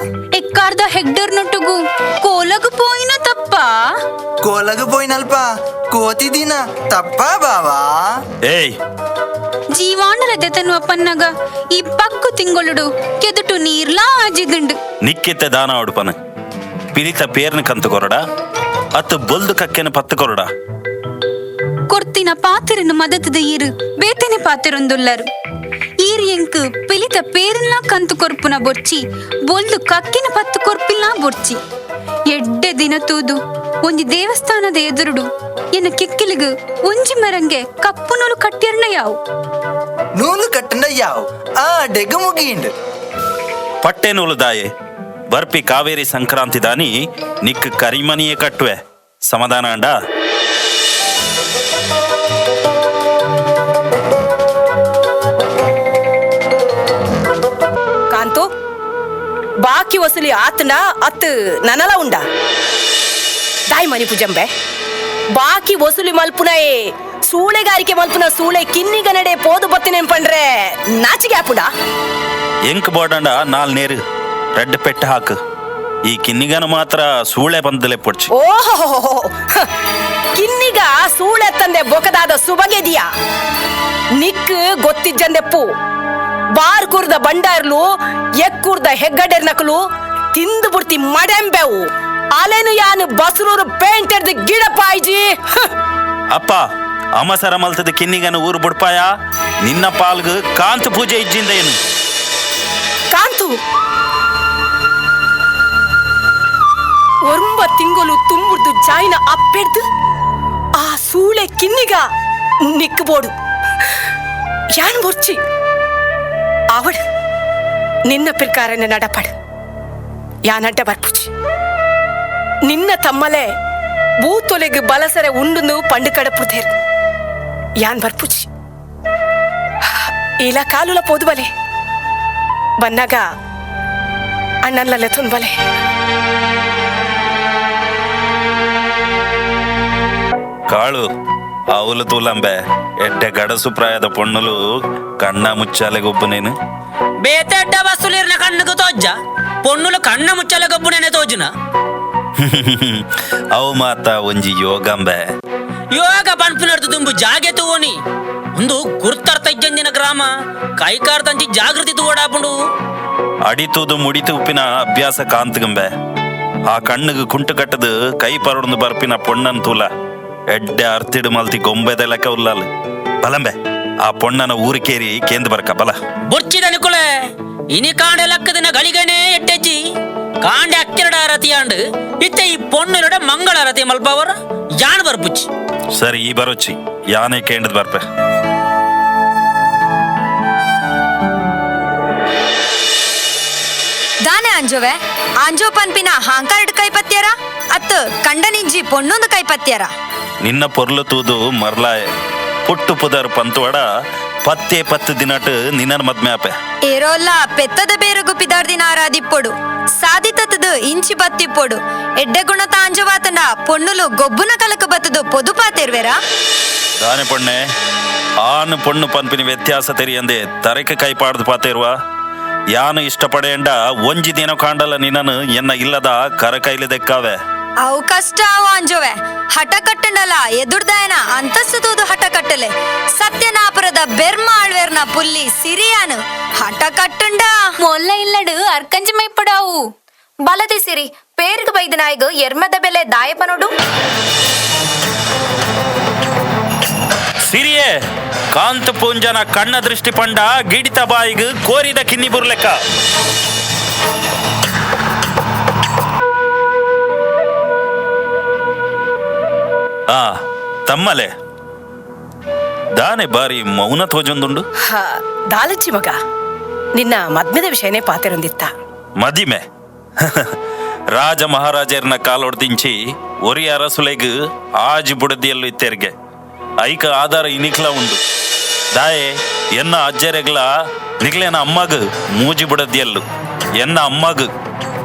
ಎಕ್ಕಾರ್ದ ಹೆಗ್ಡರ್ ನುಟ್ಟುಗು ಕೋಲಗು ಪೋಯಿನ ತಪ್ಪ ಕೋಲಗು ಪೋಯಿನಲ್ಪ ಕೋತಿ ದಿನ ತಪ್ಪ ಬಾವಾ ಏಯ್ ಜೀವಾಣರ ದೆತನ್ವ ಪನ್ನಗ ಈ ಪಕ್ಕು ತಿಂಗೊಳುಡು ಕೆದುಟು ನೀರ್ಲಾ ಆಜಿದುಂಡು ನಿಕ್ಕಿತ್ತೆ ದಾನ ಉಡುಪನ ಪಿಲಿತ ಪೇರ್ನ ಕಂತು ಕೊರಡ ಅತ್ತು ಬೊಲ್ದು ಕಕ್ಕೆನ ಪತ್ತು ಕೊರಡ ಕೊರ್ತಿನ ಪಾತಿರನು ಮದತದ ಈರು ಬೇತನೆ ಪಾತಿರೊಂದುಲ್ಲರು ಈರ್ ಎಂಕ್ ಪಿಲಿತ ಪೇರನ್ನ ಕಂತು ಕೊರ್ಪುನ ಬೊರ್ಚಿ ಬೊಲ್ದು ಕಕ್ಕಿನ ಪತ್ತು ಕೊರ್ಪಿಲ್ಲ ಬೊರ್ಚಿ ಎಡ್ಡೆ ದಿನ ತೂದು ಒಂಜಿ ದೇವಸ್ಥಾನದ ಎದುರುಡು ಎನ್ನ ಕೆಕ್ಕಿಲಿಗು ಒಂಜಿ ಮರಂಗೆ ಕಪ್ಪು ನೂಲು ಕಟ್ಟಿರ್ನ ಯಾವು ನೂಲು ಕಟ್ಟಂಡ ಯಾವ್ ಆ ಡೆಗ್ ಮುಗೀಂಡ್ ಪಟ್ಟೆ ನೂಲು ದಾಯೆ ಬರ್ಪಿ ಕಾವೇರಿ ಸಂಕ್ರಾಂತಿ ದಾನಿ ನಿಕ್ ಕರಿಮನಿಯೇ ಕಟ್ಟುವೆ ಸಮಾಧಾನ ಅಂಡ ಕಾಂತು ಬಾಕಿ ವಸೂಲಿ ಆತನ ಅತ್ ನನಲ ಉಂಡ ದಾಯ್ ಮನಿ ಪೂಜಂಬೆ ಬಾಕಿ ವಸೂಲಿ ಮಲ್ಪುನಯೇ ಸೂಳೆಗಾರಿಕೆ ಮಲ್ಪುನ ಸೂಳೆ ಕಿನ್ನಿಗ ನಡೆ ಪೋದು ಬತ್ತಿನೇನ್ ಪಂಡ್ರೆ ನಾಚಿಗೆ ಆಪುಂಡ ಎಂಕ್ ಬೋಡಂಡ ನಾಲ್ ನೇರು ರೆಡ್ ಪೆಟ್ಟ ಹಾಕು ಈ ಕಿನ್ನಿಗನ ಮಾತ್ರ ಸೂಳೆ ಬಂದಲೆ ಪೊಡ್ಚಿ ಓಹೋ ಕಿನ್ನಿಗ ಸೂಳೆ ತಂದೆ ಬೊಕದಾದ ಸುಬಗೆದಿಯ ನಿಕ್ ಗೊತ್ತಿಜ್ಜಂದೆಪ್ಪು ಬಾರ್ ಕೂರ್ದ ಬಂಡಾರ್ಲು ಎಕ್ಕೂರ್ದ ಹೆಗ್ಗಡೆರ್ ನಕಲು ತಿಂದು ಬುಡ್ತಿ ಮಡೆಂಬೆವು ಅಲೆನು ಯಾನು ಬಸ್ರೂರು ಪೇಂಟ್ ಎಡ್ದು ಗಿಡ ಪಾಯ್ಜಿ ಅಪ್ಪ ಅಮಸರ ಮಲ್ತದ ಕಿನ್ನಿಗನ ಊರು ಬುಡ್ಪಾಯ ನಿನ್ನ ಪಾಲ್ಗ ಕಾಂತ ಪೂಜೆ ಇಜ್ಜಿಂದ ಏನು ಕಾಂತು ಒರಂಬ ತಿಂಗಳು ತುಂಬುರ್ದು ಜಾಯಿನ ಅಪ್ಪೆಡ್ದು ಆ ಸೂಳೆ ಕಿನ್ನಿಗ ನಿಕ್ಕಬೋಡು ಯಾನ್ ಬೊರ್ಚಿ ಅವಳು ನಿನ್ನ ಪ್ರಕಾರನ ನಡಪಡು ಯಾನಡ್ಡ ಬರ್ಪುಚಿ ನಿನ್ನ ತಮ್ಮಲೆ ಬೂತೊಲೆಗ್ ಬಲಸರೆ ಉಂಡುನು ಪಂಡು ಕಡಪುದೇರು ಯಾನ್ ಬರ್ಪುಚಿ ಇಲ್ಲ ಕಾಲುಲ ಪೋದು ಬಲೆ ಬನ್ನಾಗ ಅಣ್ಣನ್ಲಲ್ಲೆ ತೊಂಬಲೆ ಕಾಳು ಆవులు ತೂಲಂಬೆ ಎಡ್ಡೆ ಗಡಸು ಪ್ರಾಯದ ಪೊಣ್ಣುಲು ಕಣ್ಣ ಮುಚ್ಚಾಲೆ ಗೊಬ್ಬು ನೀನು ಬೇತೆಡ್ಡ ಬಸ್ಸುಲಿರ್ನ ಕಣ್ಣುకు ತೋಜ್ಜ ಪೊಣ್ಣುಲು ಕಣ್ಣ ಮುಚ್ಚಾಲೆ ಗೊಬ್ಬುನೇನೆ ತೋಜುನ ಅವು ಮಾತ ಒಂಜಿ ಯೋಗಂಬೆ ಯೋಗ ಪನ್ಪಿನರ್ದು ತುಂಬು ಜಾಗೆ ತೂವನಿ ಒಂದು ಗುರ್ತರ್ಥ ಇಜ್ಜಂದಿನ ಗ್ರಾಮ ಕೈಕಾರ್ದಂಚಿ ಜಾಗೃತಿ ತೂವಡಾಪುಂಡು ಅಡಿತೂದು ಮುಡಿತು ಉಪ್ಪಿನ ಅಭ್ಯಾಸ ಕಾಂತಗಂಬೆ ಆ ಕಣ್ಣಿಗೆ ಕುಂಟು ಕಟ್ಟದು ಕೈ ಪರಡೊಂದು ಬರ್ಪಿನ ಪೊಣ್ಣನ್ ತೂಲ ಎಡ್ಡೆ ಅರ್ತಿಡು ಮಲ್ತಿ ಗೊಂಬೆದ ಲೆಕ್ಕ ಉಲ್ಲಾಲು ಬಲಂಬೆ ಆ ಪೊಣ್ಣನ ಊರಿಕೇರಿ ಕೇಂದ್ರ ಬರ್ಕ ಬಲ ಬೊರ್ಚಿದ ನಿಕುಲೆ ಇನಿ ಕಾಂಡೆ ಲಕ್ಕದಿನ ಗಳಿಗಣೆ ಎಟ್ಟೆಜ್ಜಿ ಕಾಂಡೆ ಅಕ್ಕಿರಡ ಅರತಿಯಾಂಡು ಇತ್ತೆ ಈ ಪೊಣ್ಣುಲಡ ಮಂಗಳ ಅರತಿ ಮಲ್ಪವರ ಯಾನ್ ಬರ್ಪುಚ್ಚಿ ಸರಿ ಈ ಬರೋಚಿ ಯಾನೆ ಕೇಂದ್ರದ ಬರ್ಪೆ ದಾನೆ ಅಂಜುವೆ ಅಂಜೋ ಪನ್ಪಿನ ಹಾಂಕಾರ್ಡ್ ಕೈಪತ್ಯರ ಅತ್ ಕಂಡನಿಂಜಿ ಪೊಣ್ಣೊಂದು ಕೈಪತ್ಯರ ನಿನ್ನ ಪೊರ್ಲು ತೂದು ಮರ್ಲಾಯೆ ಪುಟ್ಟು ಪುದರ್ ಪಂತುವಡ ಪತ್ತೆ ಪತ್ತು ದಿನಟ್ ನಿನ್ನ ಮದ್ಮೆ ಆಪೆ ಏರೋಲ್ಲ ಪೆತ್ತದ ಬೇರುಗು ಪಿದಾರ್ದಿನ ಆರಾದಿಪ್ಪೊಡು ಸಾದಿತತದು ಇಂಚಿ ಬತ್ತಿಪ್ಪೊಡು ಎಡ್ಡೆ ಗುಣತ ಅಂಜುವಾತನ ಪೊಣ್ಣುಲು ಗೊಬ್ಬುನ ಕಲಕ ಬತ್ತದು ಪೊದು ಪಾತಿರ್ವೆರಾ ದಾನೆ ಪೊಣ್ಣೆ ಆನು ಪೊಣ್ಣು ಪನ್ಪಿನ ವ್ಯತ್ಯಾಸ ತೆರಿಯಂದೆ ತರಕೆ ಕೈ ಪಾಡ್ದು ಪಾತಿರುವ ಯಾನು ಇಷ್ಟಪಡೇಂಡ ಒಂಜಿ ದಿನ ಕಾಂಡಲ ನಿನ್ನನು ಎನ್ನ ಇಲ್ಲದ ಕರಕೈಲಿ ದೆಕ್ಕಾವೆ. ಅವು ಕಷ್ಟ ಅವ ಅಂಜೋವೆ ಹಠ ಕಟ್ಟಂಡಲ ಎದುರ್ದಾಯನ ಅಂತಸ್ತುದು ಹಠ ಕಟ್ಟಲೆ ಸತ್ಯನಾಪುರದ ಬೆರ್ಮ ಆಳ್ವೇರ್ನ ಪುಲ್ಲಿ ಸಿರಿಯಾನು ಹಠ ಕಟ್ಟಂಡ ಮೊಲ್ಲ ಇಲ್ಲಡು ಅರ್ಕಂಜಿ ಮೈಪಡಾವು ಬಲದಿ ಸಿರಿ ಪೇರ್ಗ್ ಬೈದ ನಾಯಿಗ್ ಎರ್ಮದ ಬೆಲೆ ದಾಯಪನೋಡು. ಸಿರಿಯೇ ಕಾಂತ ಪೂಂಜನ ಕಣ್ಣ ದೃಷ್ಟಿ ಪಂಡ ಗಿಡಿತ ಬಾಯಿಗ್ ಕೋರಿದ ಕಿನ್ನಿ ಬುರ್ಲೆಕ್ಕ. ಆ ತಮ್ಮಲೆ ದಾನೆ ಬಾರಿ ಮೌನ ತೋಜೊಂದುಂಡು. ಹಾ ದಾಲಚ್ಚಿ ಮಗ ನಿನ್ನ ಮದ್ಮೆದ ವಿಷಯನೇ ಪಾತೆರೊಂದಿತ್ತ. ಮದಿಮೆ ರಾಜ ಮಹಾರಾಜರ್ನ ಕಾಲೊಡ್ದಿಂಚಿ ಒರಿ ಅರಸುಲೆಗ್ ಆಜಿ ಬುಡದಿಯಲ್ಲು ಇತ್ತೆರ್ಗೆ ಐಕ ಆಧಾರ ಇನಿಕ್ಲ ಉಂಡು. ದಾಯೆ ಎನ್ನ ಅಜ್ಜರೆಗ್ಲ ನಿಗ್ಲೇನ ಅಮ್ಮಗ್ ಮೂಜಿ ಬುಡದಿಯಲ್ಲು, ಎನ್ನ ಅಮ್ಮಗ್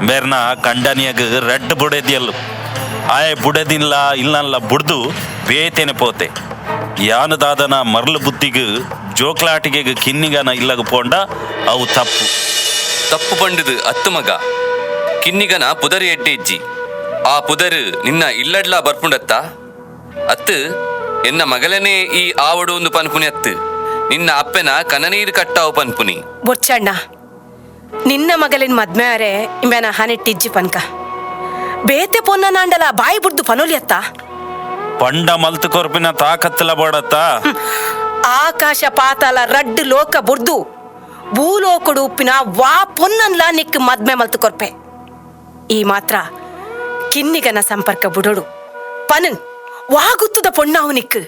ಬೇರ್ನ ಕಂಡನಿಯಗ್ ರೆಡ್ ಬುಡದಿಯಲ್ಲು. ಆಯೆ ಬುಡದಿಲ್ಲ ಇಲ್ಲಲ್ಲ ಬುಡ್ದು ಬೇತೇನೆ ಪೋತೆ. ಯಾನದಾದನ ಮರ್ಲು ಬುದ್ಧಿಗ್ ಜೋಕ್ಲಾಟಿಗೆ ಕಿನ್ನಿಗನ ಇಲ್ಲಗ ಪೋಂಡ ಅವು ತಪ್ಪು. ತಪ್ಪು ಪಂಡುದು ಅತ್ತು ಮಗ ಕಿನ್ನಿಗನ ಪುದರ್ ಎಡ್ಡೆ ಇಜ್ಜಿ. ಆ ಪುದರ್ ನಿನ್ನ ಇಲ್ಲಡ್ಲಾ ಬರ್ಪುಂಡತ್ತ ಅತ್ತು ಎನ್ನ ಮಗಲನೇ ಈ ಆವಡು ಒಂದು ಪನ್ಪುನಿ ಅತ್ತು ನಿನ್ನ ಅಪ್ಪೆನ ಕನನೀರು ಕಟ್ಟಾವು ಪನ್ಪುನಿ. ಬೊಚ್ಚಣ್ಣ ನಿನ್ನ ಮಗಲಿನ ಮದ್ಮೆಯಾರೆ ಇಂಬೆನ ಹನೆಟ್ಟಿಜ್ಜಿ ಪನ್ಕ ಬೇತೆ ಪೊನ್ನ ನಾಂಡಲ ಬಾಯಿ ಬುಡ್ದು ಪನೋಲಿ ಅತ್ತ. ಪಂಡ ಮಲ್ತು ಕೊರ್ಪಿನ ತಾಕತ್ತಲ ಬೋಡತ್ತ. ಆಕಾಶ ಪಾತಾಲ ರಡ್ಡು ಲೋಕ ಬುಡ್ದು ಭೂಲೋಕಡು ಉಪ್ಪಿನ ವಾ ಪೊನ್ನನ್ಲ ನಿಕ್ ಮದ್ಮೆ ಮಲ್ತು ಕೊರ್ಪೆ. ಈ ಮಾತ್ರ ಕಿನ್ನಿಗನ ಸಂಪರ್ಕ ಬುಡೋಡು ಪನ್ ವಾಗುತ್ತದ ಪೊಣ್ಣಾವು ನಿಕ್.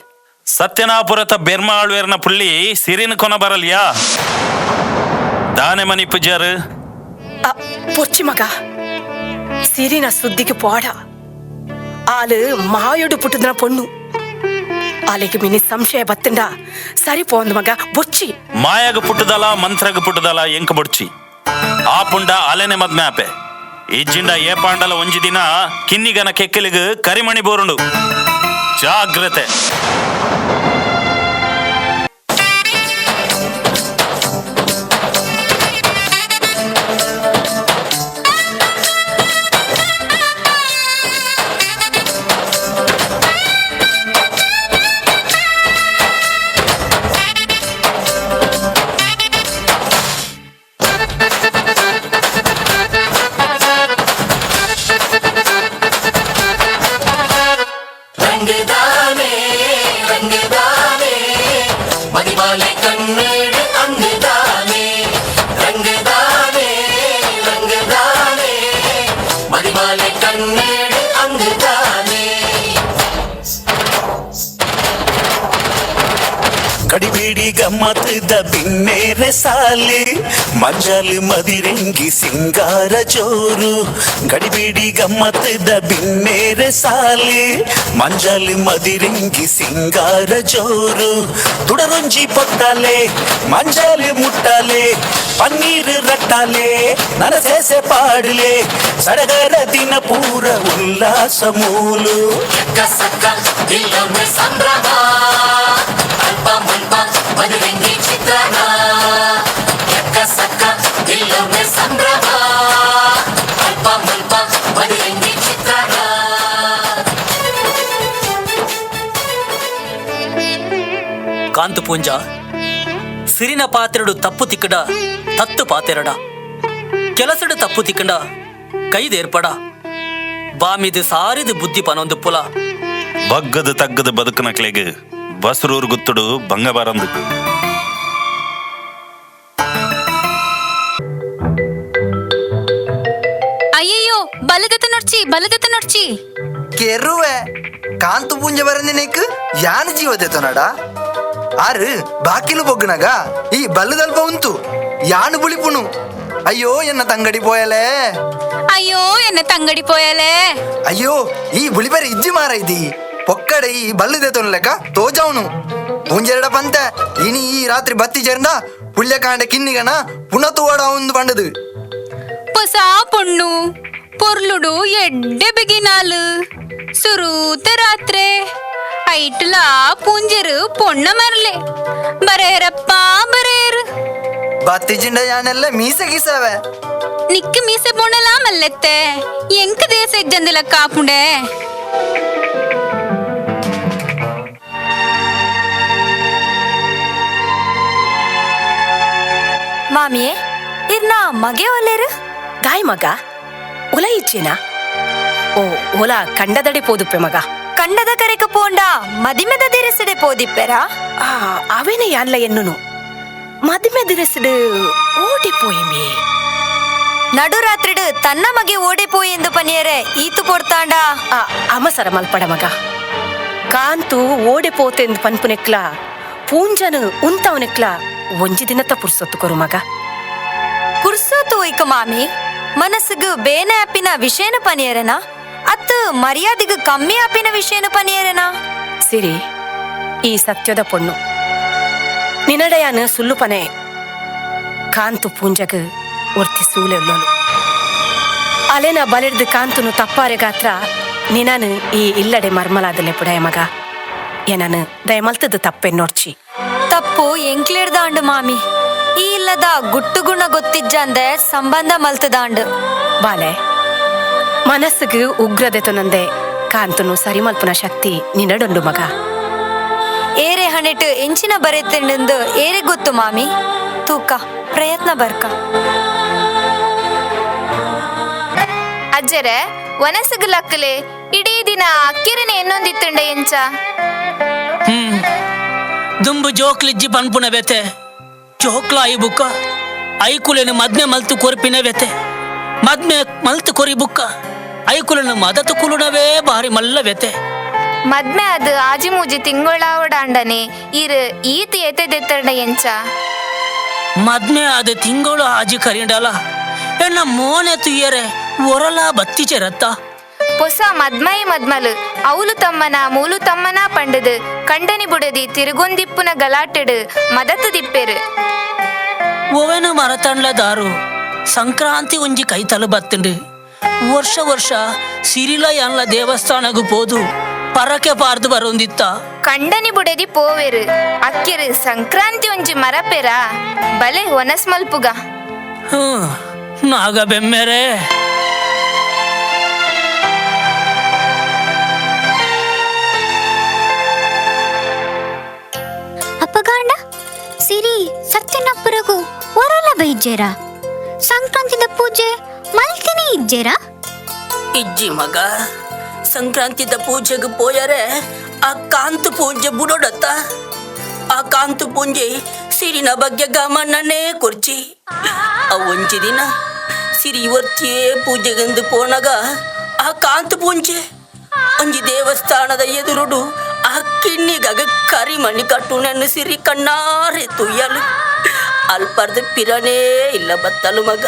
ಸತ್ಯನಾಪುರತ ಬೆರ್ಮಾಳ್ವೇರ್ನ ಪುಳ್ಳಿ ಸಿರಿನ ಕೊನ ಬರಲಿಯಾ ದಾನೆ ಮನಿ ಪೂಜಾರು. ಪೊಚ್ಚಿ ಮಗ ಸಿರಿನ ಸುದ್ದಿಗೆ ಪೋಡ ಆಲು ಮಾಯೊಡು ಪುಟ್ಟದನ ಪೊಣ್ಣು ಆಲೆಗೆ ಮಿನಿ ಸಂಶಯ ಬತ್ತಂಡ ಸರಿ ಪೋಂದ್ ಮಗ ಬೊಚ್ಚಿ. ಮಾಯಾಗ ಪುಟ್ಟದಲ ಮಂತ್ರಗ ಪುಟ್ಟದಲ ಎಂಕ ಬೊಡ್ಚಿ ಆ ಪುಂಡ ಅಲೆನೆ ಮದ್ಮೆ ಆಪೆ ಇಜ್ಜಿಂಡ ಏ ಪಾಂಡಲ ಒಂಜಿ ದಿನ ಕಿನ್ನಿಗನ ಕೆಕ್ಕಲಿಗ ಕರಿಮಣಿ ಬೋರುಂಡು. ಜಾಗ್ರತೆ. ರಂಗದಾನೆ ರಂಗದಾನೆ ಮದಿಮಾಲೆ ಕಣ್ಣೇಡು ಅಂಗದಾನೆ ರಂಗದಾನೆ ರಂಗದಾನೆ ಮದಿಮಾಲೆ ಕಣ್ಣೇಡು ಅಂಗದಾನೆ. ಕಡಿಬಿಡಿ ಗಮ್ಮತ್ತದ ಬಿನ್ನೇರೆ ಸಾಲಿ ಮಂಜಲ್ ಮದಿರೆಂಗಿ ಸಿಂಗಾರ ಜೋರು. ಗಡಿಬಿಡಿ ಗಮ್ಮತ್ತದ ಬಿನ್ನೇರೆ ಸಾಲಿ ಮಂಜಲ್ ಮದಿರೆಂಗಿ ಸಿಂಗಾರ ಜೋರು. ತುಡರೊಂಜಿ ಪೊಟ್ಟಾಲೆ ಮಂಜಲ್ ಮುಟ್ಟಾಲೆ ಪನ್ನೀರ್ ರಟ್ಟಾಲೆ ನನಸೇಸೆ ಪಾಡಲೆ ಸಡಗರ ದಿನ ಪೂರ ಉಲ್ಲಾಸ ಮೂಲು. ಸಕ್ಕ ಇಲ್ಲೊಮ್ಮೆ ಸಂಭ್ರಮ ಅಲ್ಪ ಮುಲ್ಪ ಮದುವೆಂಗಿ ಚಿತ್ರಣ ಎಕ್ಕ ಸಕ್ಕ ಇಲ್ಲೊಮ್ಮೆ ಸಂಭ್ರಮ ಅಲ್ಪ ಮುಲ್ಪ ಮದುವೆಂಗಿ ಚಿತ್ರಣ. ಕಾಂತು ಪೂಂಜ ಸಿರಿನ ಪಾತ್ರೆಡು ತಪ್ಪು ತಿಕ್ಕಡ ತತ್ತು ಪಾತೆರಡ ಕೆಲಸಡು ತಪ್ಪು ತಿಕ್ಕಂಡ ಕೈದೇರ್ಪಡ ಬಾಮಿದು ಸಾರಿದು ಬುದ್ಧಿ ಪನೊಂದು ಪುಲ. ಬಗ್ಗದ ತಗ್ಗದ ಬದುಕನಕ್ಲೆಗ್ ಬಸ್ರೂರು ಗುತ್ತುಡು ಬಂಗ ಬರಂದು. ಅಯ್ಯಯ್ಯೋ ಬಲದತ್ತ ನೊಡ್ಚಿ ಬಲದತ್ತ ನೊಡ್ಚಿ. ಕೆರುವೆ ಕಾಂತು ಪೂಂಜ ಬರಂದಿನೇಕ್ ಯಾನ್ ಜೀವದೆತನಡ ಆರು ಬಾಕಿಲು ಬೊಗ್ಗನಗ ಈ ಬಲ್ಲದಲ್ಪ ಉಂತು ಯಾನು ಬುಳಿಪುಣು. ಅಯ್ಯೋ ಎನ್ನ ತಂಗಡಿ ಪೋಯಲೆ, ಅಯ್ಯೋ ಎನ್ನ ತಂಗಡಿ ಪೋಯಲೆ, ಅಯ್ಯೋ ಈ ಬುಳಿಬರಿ ಇಜ್ಜಿ ಮಾರ ಇದಿ ಪೊಕ್ಕಡೆ ಈ ಬಲ್ಲದೆ ತೊನ್ಲೆಕ ತೋಜವನು ಪೂಂಜೆರಡ ಪಂತೆ ಇನಿ ಈ ರಾತ್ರಿ ಬತ್ತಿ ಜೇರ್ಂಡ ಪುಳ್ಯಕಾಂಡ ಕಿನ್ನಿಗನ ಪುನಃ ತೂವಡ ಒಂದು ಪಂಡದು. ಹೊಸ ಪೊಣ್ಣು ಪೊರ್ಲುಡು ಎಡ್ಡೆ ಬಿಗಿನಾಲು ಸುರೂತ ರಾತ್ರೆ ಐಟ್ಲಾ ಪೂಂಜರು ಪೊಣ್ಣ ಮರಲೆ ಬರೇರಪ್ಪ ಬರೇರು. ಬತ್ತಿಜಿಂಡ ಯಾನೆಲ್ಲ ಮೀಸೆ ಗೀಸವೆ ನಿಕ್ಕ ಮೀಸೆ ಪೋಣಲಾ ಮಲ್ಲೆತ್ತೆ ಎಂಕ ದೇಶ ಇಜ್ಜಂದಿಲ್ಲ ಕಾಪುಂಡೆ ಮಾಮಿಯೇ ಇರ್ನ ಮಗೆ ಒಲ್ಲೇರು ದಾಯ್ ಮಗ ಒಲ ಇಚ್ಚೇನಾ ಓ ಒಲ ಕಂಡದಡೆ ಪೋದುಪ್ಪೆ ಮಗ ಕಂಡದ ಕರೆಕ ಪೋಂಡ ಮದಿಮೆದ ದಿರಸಿಡೆ ಪೋದಿಪ್ಪೆರಾ ಆ ಅವೇನೆ ಯಾನ್ಲ ಎನ್ನುನು ಮದಿಮೆ ದಿರಸಿಡು ಓಡಿ ಪೋಯಿಮೆ ನಡುರಾತ್ರಿಡು ತನ್ನ ಮಗೆ ಓಡಿ ಪೋಯಿ ಎಂದು ಪನಿಯರೆ ಈತು ಪೊರ್ತಾಂಡ ಅಮಸರ ಮಲ್ಪಡ ಮಗ ಕಾಂತು ಓಡೆ ಪೋತೆಂದು ಪನ್ಪುನೆಕ್ಲ ಪೂಂಜನು ಉಂತವನೆಕ್ಲ ಒಂಜಿ ದಿನತ ಪುರ್ಸೊತ್ತು ಕೊರು ಮಗ ಪುರ್ಸೊತ್ತು ಒಯ್ಕ ಮಾಮಿ ಮನಸ್ಸುಗು ಬೇನೆ ಆಪಿನ ವಿಷಯನ ಪನಿಯರೆನಾ ಅತ್ತು ಮರ್ಯಾದೆಗು ಕಮ್ಮಿ ಆಪಿನ ವಿಷಯನ ಪನಿಯರೆನಾ ಸಿರಿ ಈ ಸತ್ಯದ ಪೊಣ್ಣು ನಿನಡಯಾನ ಸುಲ್ಲು ಪನೆ ಕಾಂತು ಪೂಂಜಗ್ ಒರ್ತಿ ಸೂಲೆಲ್ಲೋನು ಅಲೆನ ಬಲೆಡ್ದು ಕಾಂತುನು ತಪ್ಪಾರೆ ಗಾತ್ರ ನಿನನು ಈ ಇಲ್ಲಡೆ ಮರ್ಮಲಾದಲೆ ಪುಡಯ ಮಗ ಏನನು ದಯಮಲ್ತದ ತಪ್ಪೆನ್ನೋಡ್ಚಿ ತಪ್ಪು ಎಂಕ್ಲಿಡ್ದಾಂಡು ಮಾಮಿ ಈ ಇಲ್ಲದ ಗುಟ್ಟುಗುಣ ಗೊತ್ತಿಜ್ಜಂದೆ ಸಂಬಂಧ ಮಲ್ತದಾಂಡು ಬಾಲೆ ಮನಸ್ಸಿಗೆ ಉಗ್ರದೆತನಂದೆ ಕಾಂತನು ಸರಿಮಲ್ಪನ ಶಕ್ತಿ ನಿನಡೊಂಡು ಮಗ ಏರೆ ಹಣೆಟು ಎಂಚಿನ ಬರೆತಿಂಡು ಏರೆ ಗೊತ್ತು ಮಾಮಿ ತೂಕ ಪ್ರಯತ್ನ ಬರ್ಕ ಅಜ್ಜರೆ ವನಸುಗು ಲಕ್ಕಲೆ ಇಡೀ ದಿನ ಅಕ್ಕಿರನೆ ಎನ್ನೊಂದಿತ್ತುಂಡ ಎಂಚ ದುಂಬು ಜೋಕ್ಲಿಜ್ಜಿ ಪನ್ಪುನ ಬೆತೆ ಜೋಕ್ಲ I ಬುಕ್ಕ ಐಕುಲೆನು ಮದ್ಮೆ ಮಲ್ತು ಕೊರ್ಪಿನ ಬೆತೆ ಮದ್ಮೆ ಮಲ್ತು ಕೊರಿ ಬುಕ್ಕ ಐಕುಲೆನು ಮದತು ಕುಲುನವೇ ಬಾರಿ ಮಲ್ಲ ಬೆತೆ ಮದ್ಮೆ ಅದು ಆಜಿ ಮೂಜಿ ತಿಂಗಳಾವಡಾಂಡನೆ ಇರು ಈತ ಎತೆದೆತ್ತಂಡ ಎಂಚ ಮದ್ಮೆ ಆದ ತಿಂಗಳು ಆಜಿ ಕರಿಂಡಲ ಎನ್ನ ಮೋನೆ ತುಯ್ಯರೆ ಒರಲ ಬತ್ತಿ ಚೆರತ್ತ ಹೊಸ ಮದ್ಮೈ ಮದ್ಮಲು ಅವಲು ತಮ್ಮನ ಮೂಲು ತಮ್ಮನ ಪಂಡದು ಕಂಡನಿ ಬುಡದಿ ತಿರುಗೊಂದಿಪ್ಪುನ ಗಲಾಟೆಡು ಮದತು ದಿಪ್ಪೆರು ಒವೆನು ಮರತಂಡ್ಲ ದಾರು ಸಂಕ್ರಾಂತಿ ಒಂಜಿ ಕೈತಲು ಬತ್ತಂಡು ವರ್ಷ ವರ್ಷ ಸಿರಿಲ ಯಾನ್ಲ ದೇವಸ್ಥಾನಗು ಪೋದು ಪರಕೆ ಪಾರ್ದು ಬರೋಂದಿತ್ತ ಕಂಡನಿ ಬುಡದಿ ಪೋವೆರು ಅಕ್ಕಿರು ಸಂಕ್ರಾಂತಿ ಒಂಜಿ ಮರಪೆರ ಬಲೆ ಒನಸ್ ಮಲ್ಪುಗ ಹ್ಮ್ ನಾಗ ಬೆಮ್ಮೆರೆ ಅಪ್ಪಗಾಂಡ ಸಿರಿ ಸತ್ಯನಪ್ಪರಗು ಒರಲ ಬೈಜೇರ ಸಂಕ್ರಾಂತಿದ ಪೂಜೆ ಮಲ್ತಿನಿ ಇಜ್ಜೇರಾ ಇಜ್ಜಿ ಮಗ ಸಂಕ್ರಾಂತಿದ ಪೂಜೆಗೆ ಪೋಯರೆ ಆ ಕಾಂತು ಪೂಜೆ ಬುಡೋಡತ್ತ ಆ ಕಾಂತು ಪೂಂಜೆ ಸಿರಿನ ಬಗ್ಗೆ ಗಮನನೇ ಕುರ್ಚಿ ಆ ಒಂಜಿ ದಿನ ಸಿರಿ ವರ್ತಿಯೇ ಪೂಜೆಗೆಂದು ಪೋನಾಗ ಆ ಕಾಂತು ಪೂಂಜೆ ಒಂಜಿ ದೇವಸ್ಥಾನದ ಎದುರುಡು ಆ ಕಿನ್ನಿಗಾಗ ಕರಿಮಣಿ ಕಟ್ಟುನನ್ನು ಸಿರಿ ಕಣ್ಣಾರೆ ತುಯ್ಯಲು ಅಲ್ಪರ್ದ ಪಿರನೇ ಇಲ್ಲ ಬತ್ತಲು ಮಗ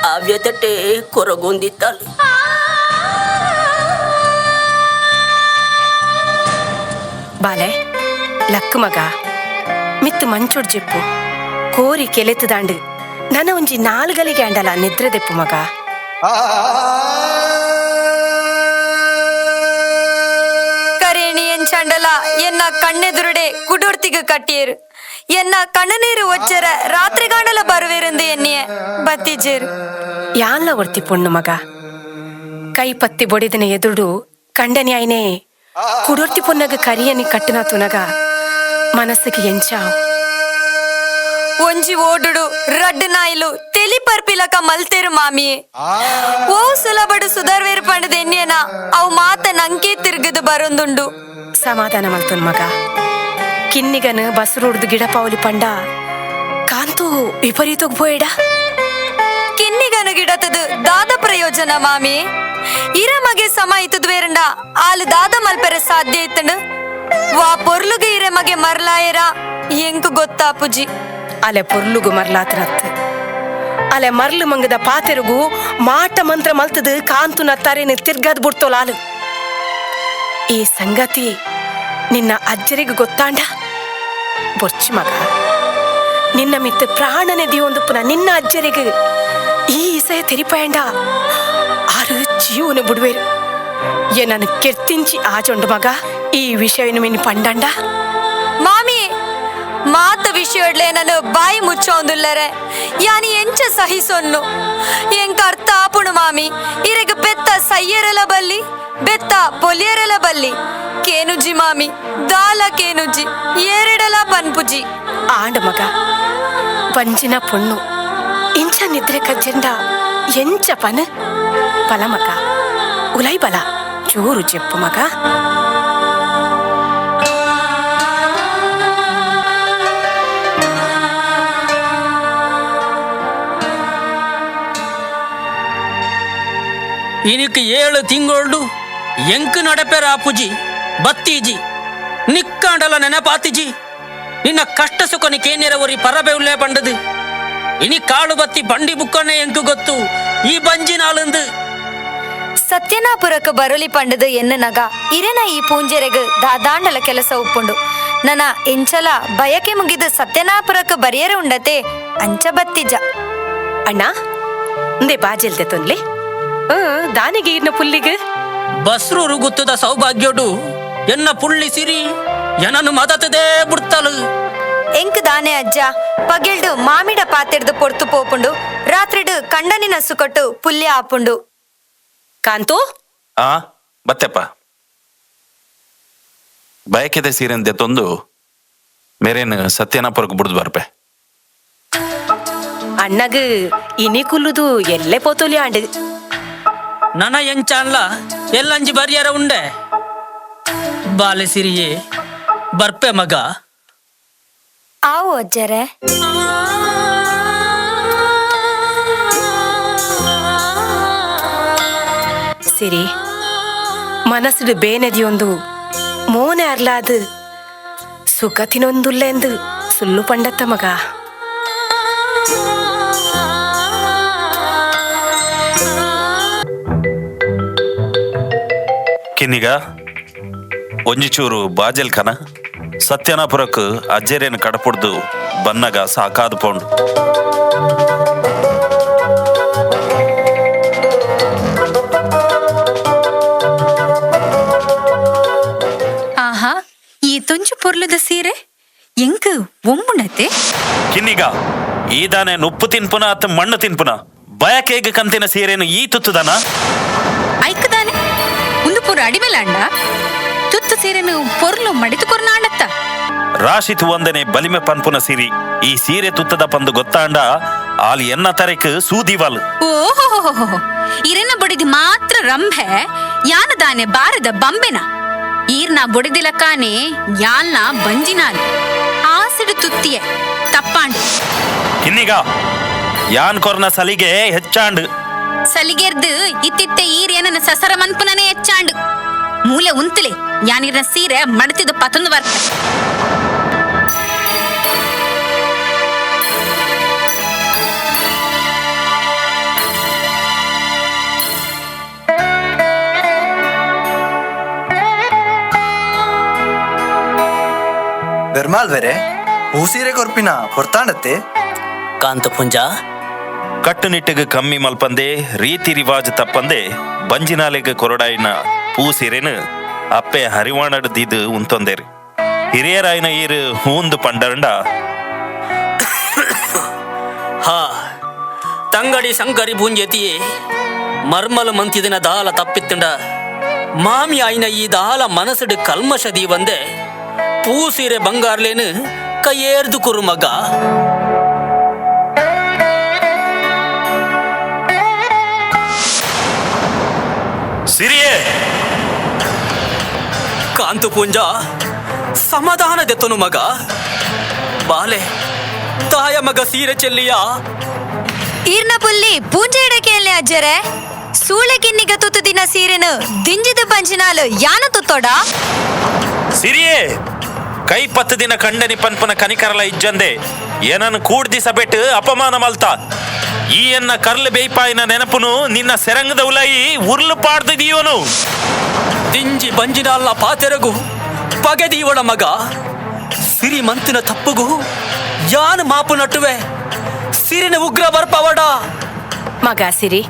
ಆ ವ್ಯತಟೆ ಕೊರಗೊಂದಿತ್ತಲು. ಬಾಲೆ ಲಕ್ಕು ಮಗ ಮಿತ್ತು ಮಂಚೊಡ್ ಜಿಪ್ಪು ಕೋರಿ ಕೆಲೆತ್ತದಾಂಡು ನನ ಒಂಜಿ ನಾಲ್ಗಲಿಗೆ ಅಂಡಲ ನಿದ್ರೆ ದೆಪ್ಪು ಮಗ. ಕರೇಣಿ ಎಂಚಂಡಲ ಎನ್ನ ಕಣ್ಣೆದುರುಡೆ ಕುಡುರ್ತಿಗ ಕಟ್ಟಿಯರು ಎನ್ನ ಕಣ್ಣನೀರು ಒಚ್ಚರ ರಾತ್ರಿ ಗಾಂಡಲ ಬರುವೆರೆಂದು ಎನ್ನಿಯ ಬತ್ತಿಜೇರು. ಯಾನ್ಲ ಒರ್ತಿ ಪೊಣ್ಣು ಮಗ ಕೈ ಪತ್ತಿ ಬೊಡಿದಿನ ಎದುರುಡು ಕಂಡನಿ ಆಯ್ನೆ ಕುಡೊರ್ತಿ ಪೊನ್ನಗ ಕರಿಯನಿ ಕಟ್ಟನ ತುನಗ ಮನಸ್ಸಿಗೆ ಎಂಚಾವ್. ಒಂಜಿ ಓಡುಡು ರಡ್ಡು ನಾಯಿಲು ತೆಲಿ ಪರ್ಪಿಲಕ ಮಲ್ತೇರು ಮಾಮಿಯೇ ಓ ಸುಲಭಡು ಸುಧಾರ್ವೇರು ಪಂಡದ ಎನ್ನಿಯನ ಅವು ಮಾತ ನಂಕೆ ತಿರುಗದು ಬರೊಂದುಂಡು. ಸಮಾಧಾನ ಮಲ್ತನ್ ಮಗ ಕಿನ್ನಿಗನ ಬಸರುಡ್ದು ಗಿಡ ಪಾವಲಿ ಪಂಡ ಕಾಂತು ವಿಪರೀತಗ್ ಬೋಯಡ. ಕಿನ್ನಿಗನು ಗಿಡತದು ದಾದ ಪ್ರಯೋಜನ ಮಾಮಿ ಇರ ಮಗೆ ಸಮ ಇತ್ತದು ಬೇರಂಡ ಆಲು ದಾದ ಮಲ್ಪೆರೆ ಸಾಧ್ಯ ಇತ್ತಂಡು ವಾ ಪೊರ್ಲುಗೆ ಇರ ಮಗೆ ಮರ್ಲಾಯರ ಎಂಕು ಗೊತ್ತಾ ಪುಜಿ. ಅಲೆ ಪೊರ್ಲುಗು ಮರ್ಲಾತ್ರತ್ ಅಲೆ ಮರ್ಲು ಮಂಗದ ಪಾತೆರುಗು ಮಾಟ ಮಂತ್ರ ಮಲ್ತದು ಕಾಂತುನ ತರೆನು ತಿರ್ಗದ್ ಬುಡ್ತೋಲಾಲು. ಈ ಸಂಗತಿ ನಿನ್ನ ಅಜ್ಜರಿಗೆ ಗೊತ್ತಾಂಡ ಬೊರ್ಚಿ ಮಗ ನಿನ್ನ ಮಿತ್ತ ಪ್ರಾಣನೆ ದಿಯೊಂದು ಪುನ ನಿನ್ನ ಅಜ್ಜರಿಗೆ ಈ ಇಸಯ ತೆರಿಪಾಯಂಡ ಆರು ಜೀವನ ಬುಡುವೇರು. ಏನನ್ನು ಕೆರ್ತಿಂಚಿ ಆಜೊಂಡು ಮಗ ಈ ವಿಷಯನು ಮಿನಿ ಪಂಡಂಡ. ಮಾಮಿ ಮಾತ ವಿಷಯಡ್ಲೆ ನಾನು ಬಾಯಿ ಮುಚ್ಚೋಂದುಲ್ಲರೆ ಯಾನಿ ಎಂಚ ಸಹಿಸೊನ್ನು ಎಂಕ ಅರ್ಥ ಆಪುಣು ಮಾಮಿ ಇರೆಗ್ ಬೆತ್ತ ಸಯ್ಯರಲ ಬಲ್ಲಿ ಬೆತ್ತ ಪೊಲಿಯರಲ ಬಲ್ಲಿ ಕೇನುಜಿ ಮಾಮಿ ದಾಲ ಕೇನುಜಿ ಏರೆಡಲ ಪನ್ಪುಜಿ ಆಂಡ ಮಗ ಬಂಜಿನ ಪೊಣ್ಣು ಇಂಚ ನಿದ್ರೆ ಕಜ್ಜೆಂಡ ಎಂಚ ಪನ್ ಬಲ ಮಗ ಉಲೈ ಬಲ ಚೂರು ಚೆಪ್ಪು ಮಗ ಇನಿಕ್ 7 ತಿಂಗಳು ಎಂಕ್ ನಡಪೆರ ಆಪುಜಿ ಬತ್ತೀಜಿ ನಿಕ್ಕಾಂಡಲ ನೆನಪಾತಿಜಿ ನಿನ್ನ ಕಷ್ಟ ಸುಖ ನಿಕೇನೆರ ಒರಿ ಪರಬೆವುಲೇ ಪಂಡದು ಇನಿ ಕಾಳು ಬತ್ತಿ ಬಂಡಿ ಬುಕ್ಕನೆ ಎಂಕು ಗೊತ್ತು ಈ ಬಂಜಿನಾಲಂದು ಸತ್ಯನಾಪುರಕ್ಕೆ ಬರಲಿ ಪಂಡದು ಎನ್ನ ನಗ ಇರೆನ ಈ ಪೂಂಜೆರೆಗ್ ದಾದಾಂಡಲ ಕೆಲಸ ಉಪ್ಪುಂಡು ನನ ಎಂಚಲ ಬಯಕೆ ಮುಗಿದು ಸತ್ಯನಾಪುರಕ್ಕೆ ಬರಿಯರೆ ಉಂಡತೆ ಅಂಚ ಬತ್ತಿಜ ಅಣ್ಣ ಉಂದೆ ಬಾಜೆಲ್ದೆ ತೊಂದ್ಲೆ ದಾನಿಗೆ ಇರ್ನ ಪುಲ್ಲಿಗೆ ಬಸ್ರೂರು ಗುತ್ತದ ಸೌಭಾಗ್ಯೋಡು ಎನ್ನ ಪುಳ್ಳಿ ಸಿರಿ ಎನನು ಮದತದೇ ಬುಡ್ತಲು ಎಂಕ್ ದಾನೆ ಅಜ್ಜ ಪಗೆಲ್ಡು ಮಾಮಿಡ ಪಾತೆಡ್ದು ಪೊರ್ತು ಪೋಪುಂಡು ರಾತ್ರಿಡು ಕಂಡನಿನ ಸುಕೊಟ್ಟು ಪುಲ್ಯ ಆಪುಂಡು ಕಾಂತು ಆ ಬತ್ತೆಪ್ಪ ಬಯಕೆದ ಸೀರೆಂದೆ ತಂದು ಮೇರೇನು ಸತ್ಯನಾಪುರಕ್ಕೆ ಬುಡ್ದು ಬರ್ಪೆ ಅಣ್ಣಗ ಇನಿ ಕುಲ್ಲುದು ಎಲ್ಲೆ ಪೋತೋಲಿ ಆಂಡ್ ನನ ಎಂಚಾನ್ಲ ಎಲ್ಲಂಜಿ ಬರ್ಯಾರ ಉಂಡೆ ಬಾಲೆ ಸಿರಿಯೇ ಬರ್ಪೆ ಮಗ ಆವು ಅಜ್ಜರೇ ಸಿರಿ ಮನಸ್ಸು ಬೇನೆದಿಯೊಂದು ಮೋನೆ ಅರ್ಲಾದು ಸುಖ ತಿನೊಂದುಲ್ಲೆಂದು ಸುಲ್ಲು ಪಂಡತ್ತ ಮಗ ಕಿನ್ನಿಗ ಒಂಜಿ ಚೂರು ಬಾಜೆಲ್ ಕನ ಸತ್ಯನಾಪುರಕ್ ಅಜ್ಜೆರೇನು ಕಡಪುಡ್ದು ಬನ್ನಗ ಸಾಕಾದು ಪೋಂಡು ಆಹಾ ಈ ತೊಂಚು ಪೊರ್ಲುದ ಸೀರೆ ಎಂಕ್ ಒಮ್ಮುಣತೆ ಕಿನ್ನಿಗ ಈದಾನೆ ಉಪ್ಪು ತಿನ್ಪುನ ಅತ್ತ ಮಣ್ಣು ತಿನ್ಪುನ ಬಯಕೆಗೆ ಕಂತಿನ ಸೀರೆನು ಈ ತುತ್ತುದನ ಐಕದಾನೆ ಒಂದು ಪೂರ ಅಡಿಮೆಲಾಂಡ ತುತ್ತು ಸೀರೆನು ಪೊರ್ಲು ಮಡಿತು ಕೊರ್ನಾಂಡತ್ತ ರಾಶಿ ತುವಂದನೆ ಬಲಿಮೆ ಪನ್ಪುನ ಸಿರಿ ಈ ಸೀರೆ ತುತ್ತದ ಪಂದು ಗೊತ್ತಾಂಡ ಆಲ್ ಎನ್ನ ತರೆಕ್ ಸೂದಿವಲ್ ಓಹೋ ಇರೆನ ಬಡಿದಿ ಮಾತ್ರ ರಂಭೆ ಯಾನದಾನೆ ಬಾರದ ಬಂಬೆನ ಈರ್ನ ಬೊಡಿದಿಲಕ್ಕಾನೆ ಯಾಲ್ನ ಬಂಜಿನಾಲ್ ಆಸಿಡು ತುತ್ತಿಯೆ ತಪ್ಪಾಂಡು ಕಿನ್ನಿಗ ಯಾನ್ ಕೊರ್ನ ಸಲಿಗೆ ಹೆಚ್ಚಾಂಡು ಸಲಿಗೆರ್ದು ಇತ್ತಿತ್ತೆ ಈರ್ ಏನನ ಸಸರ ಮನ್ಪುನನೇ ಹೆಚ್ಚಾಂಡು ಮೂಲೆ ಉಂತಲೆ ಯಾನಿರ್ನ ಸೀರೆ ಮಡತಿದ ಪತಂದು ಬರ್ತ ಬೆರ್ಮಾಲ್ ಬೇರೆ ಹೂಸೀರೆ ಕೊರ್ಪಿನ ಹೊರ್ತಾಂಡತ್ತೆ ಕಾಂತ ಪುಂಜ ಕಟ್ಟುನಿಟ್ಟಿಗೆ ಕಮ್ಮಿ ಮಲ್ಪಂದೆ ರೀತಿ ರಿವಾಜ್ ತಪ್ಪಂದೆ ಬಂಜಿನಾಲೆಗೆ ಕೊರಡಾಯಿನ ಪೂಸಿರೆನು ಅಪ್ಪೆ ಹರಿವಾಣಡ್ ದೀದು ಉಂತೊಂದೇರು ಹಿರಿಯರಾಯಿನ ಈರು ಹೂಂದು ಪಂಡರಂಡ ಹಾ ತಂಗಡಿ ಶಂಕರಿ ಪೂಂಜೆತಿಯೇ ಮರ್ಮಲ ಮಂತಿದಿನ ದಾಲ ತಪ್ಪಿತ್ತುಂಡ ಮಾಮಿ ಆಯಿನ ಈ ದಾಲ ಮನಸ್ಸುಡು ಕಲ್ಮಶ ದೀವಂದೆ ಪೂಸೀರೆ ಬಂಗಾರ್ಲೇನು ಕೈಯೇರ್ದು ಕುರು ಮಗ ಸಿರಿಯೇ ಕಾಂತು ಪೂಂಜ ಸಮಾಧಾನ ದೆತ್ತನು ಮಗ ಬಾಲೆ ತಾಯ ಮಗ ಸೀರೆ ಚೆಲ್ಲಿಯ ಈರ್ನ ಪುಲ್ಲಿ ಪೂಂಜೆ ಇಡಕೆಯಲ್ಲಿ ಅಜ್ಜರೆ ಸೂಳೆ ಕಿನ್ನಿಗ ತುತ್ತು ದಿನ ಸೀರೆನು ದಿಂಜಿದ ಪಂಚಿನಾಲು ಯಾನ ತುತ್ತೋಡ ಸಿರಿಯೇ ಕೈ ಪತ್ತು ದಿನ ಕಂಡನಿ ಪನ್ಪನ ಕನಿಕರಲ ಇಜ್ಜಂದೆ ಏನನ್ನು ಕೂಡ್ದಿ ಸಬೆಟ್ ಅಪಮಾನ ಮಲ್ತ ಈ ಎನ್ನ ಕರ್ಲು ಬೇಯ್ಪಾಯಿನ ನೆನಪುನು ನಿನ್ನ ಸೆರಂಗದ ಉಲೈ ಉರ್ಲು ಪಾಡ್ದಿದೀಯೋನು ದಿಂಜಿ ಬಂಜಿನಾಲ್ನ ಪಾತೆರಗು ಪಗೆದೀವಳ ಮಗ ಸಿರಿ ಮಂತಿನ ತಪ್ಪುಗು ಯಾನ್ ಮಾಪು ನಟ್ಟುವೆ ಸಿರಿನ ಉಗ್ರ ಬರ್ಪವಡ ಮಗ ಸಿರಿ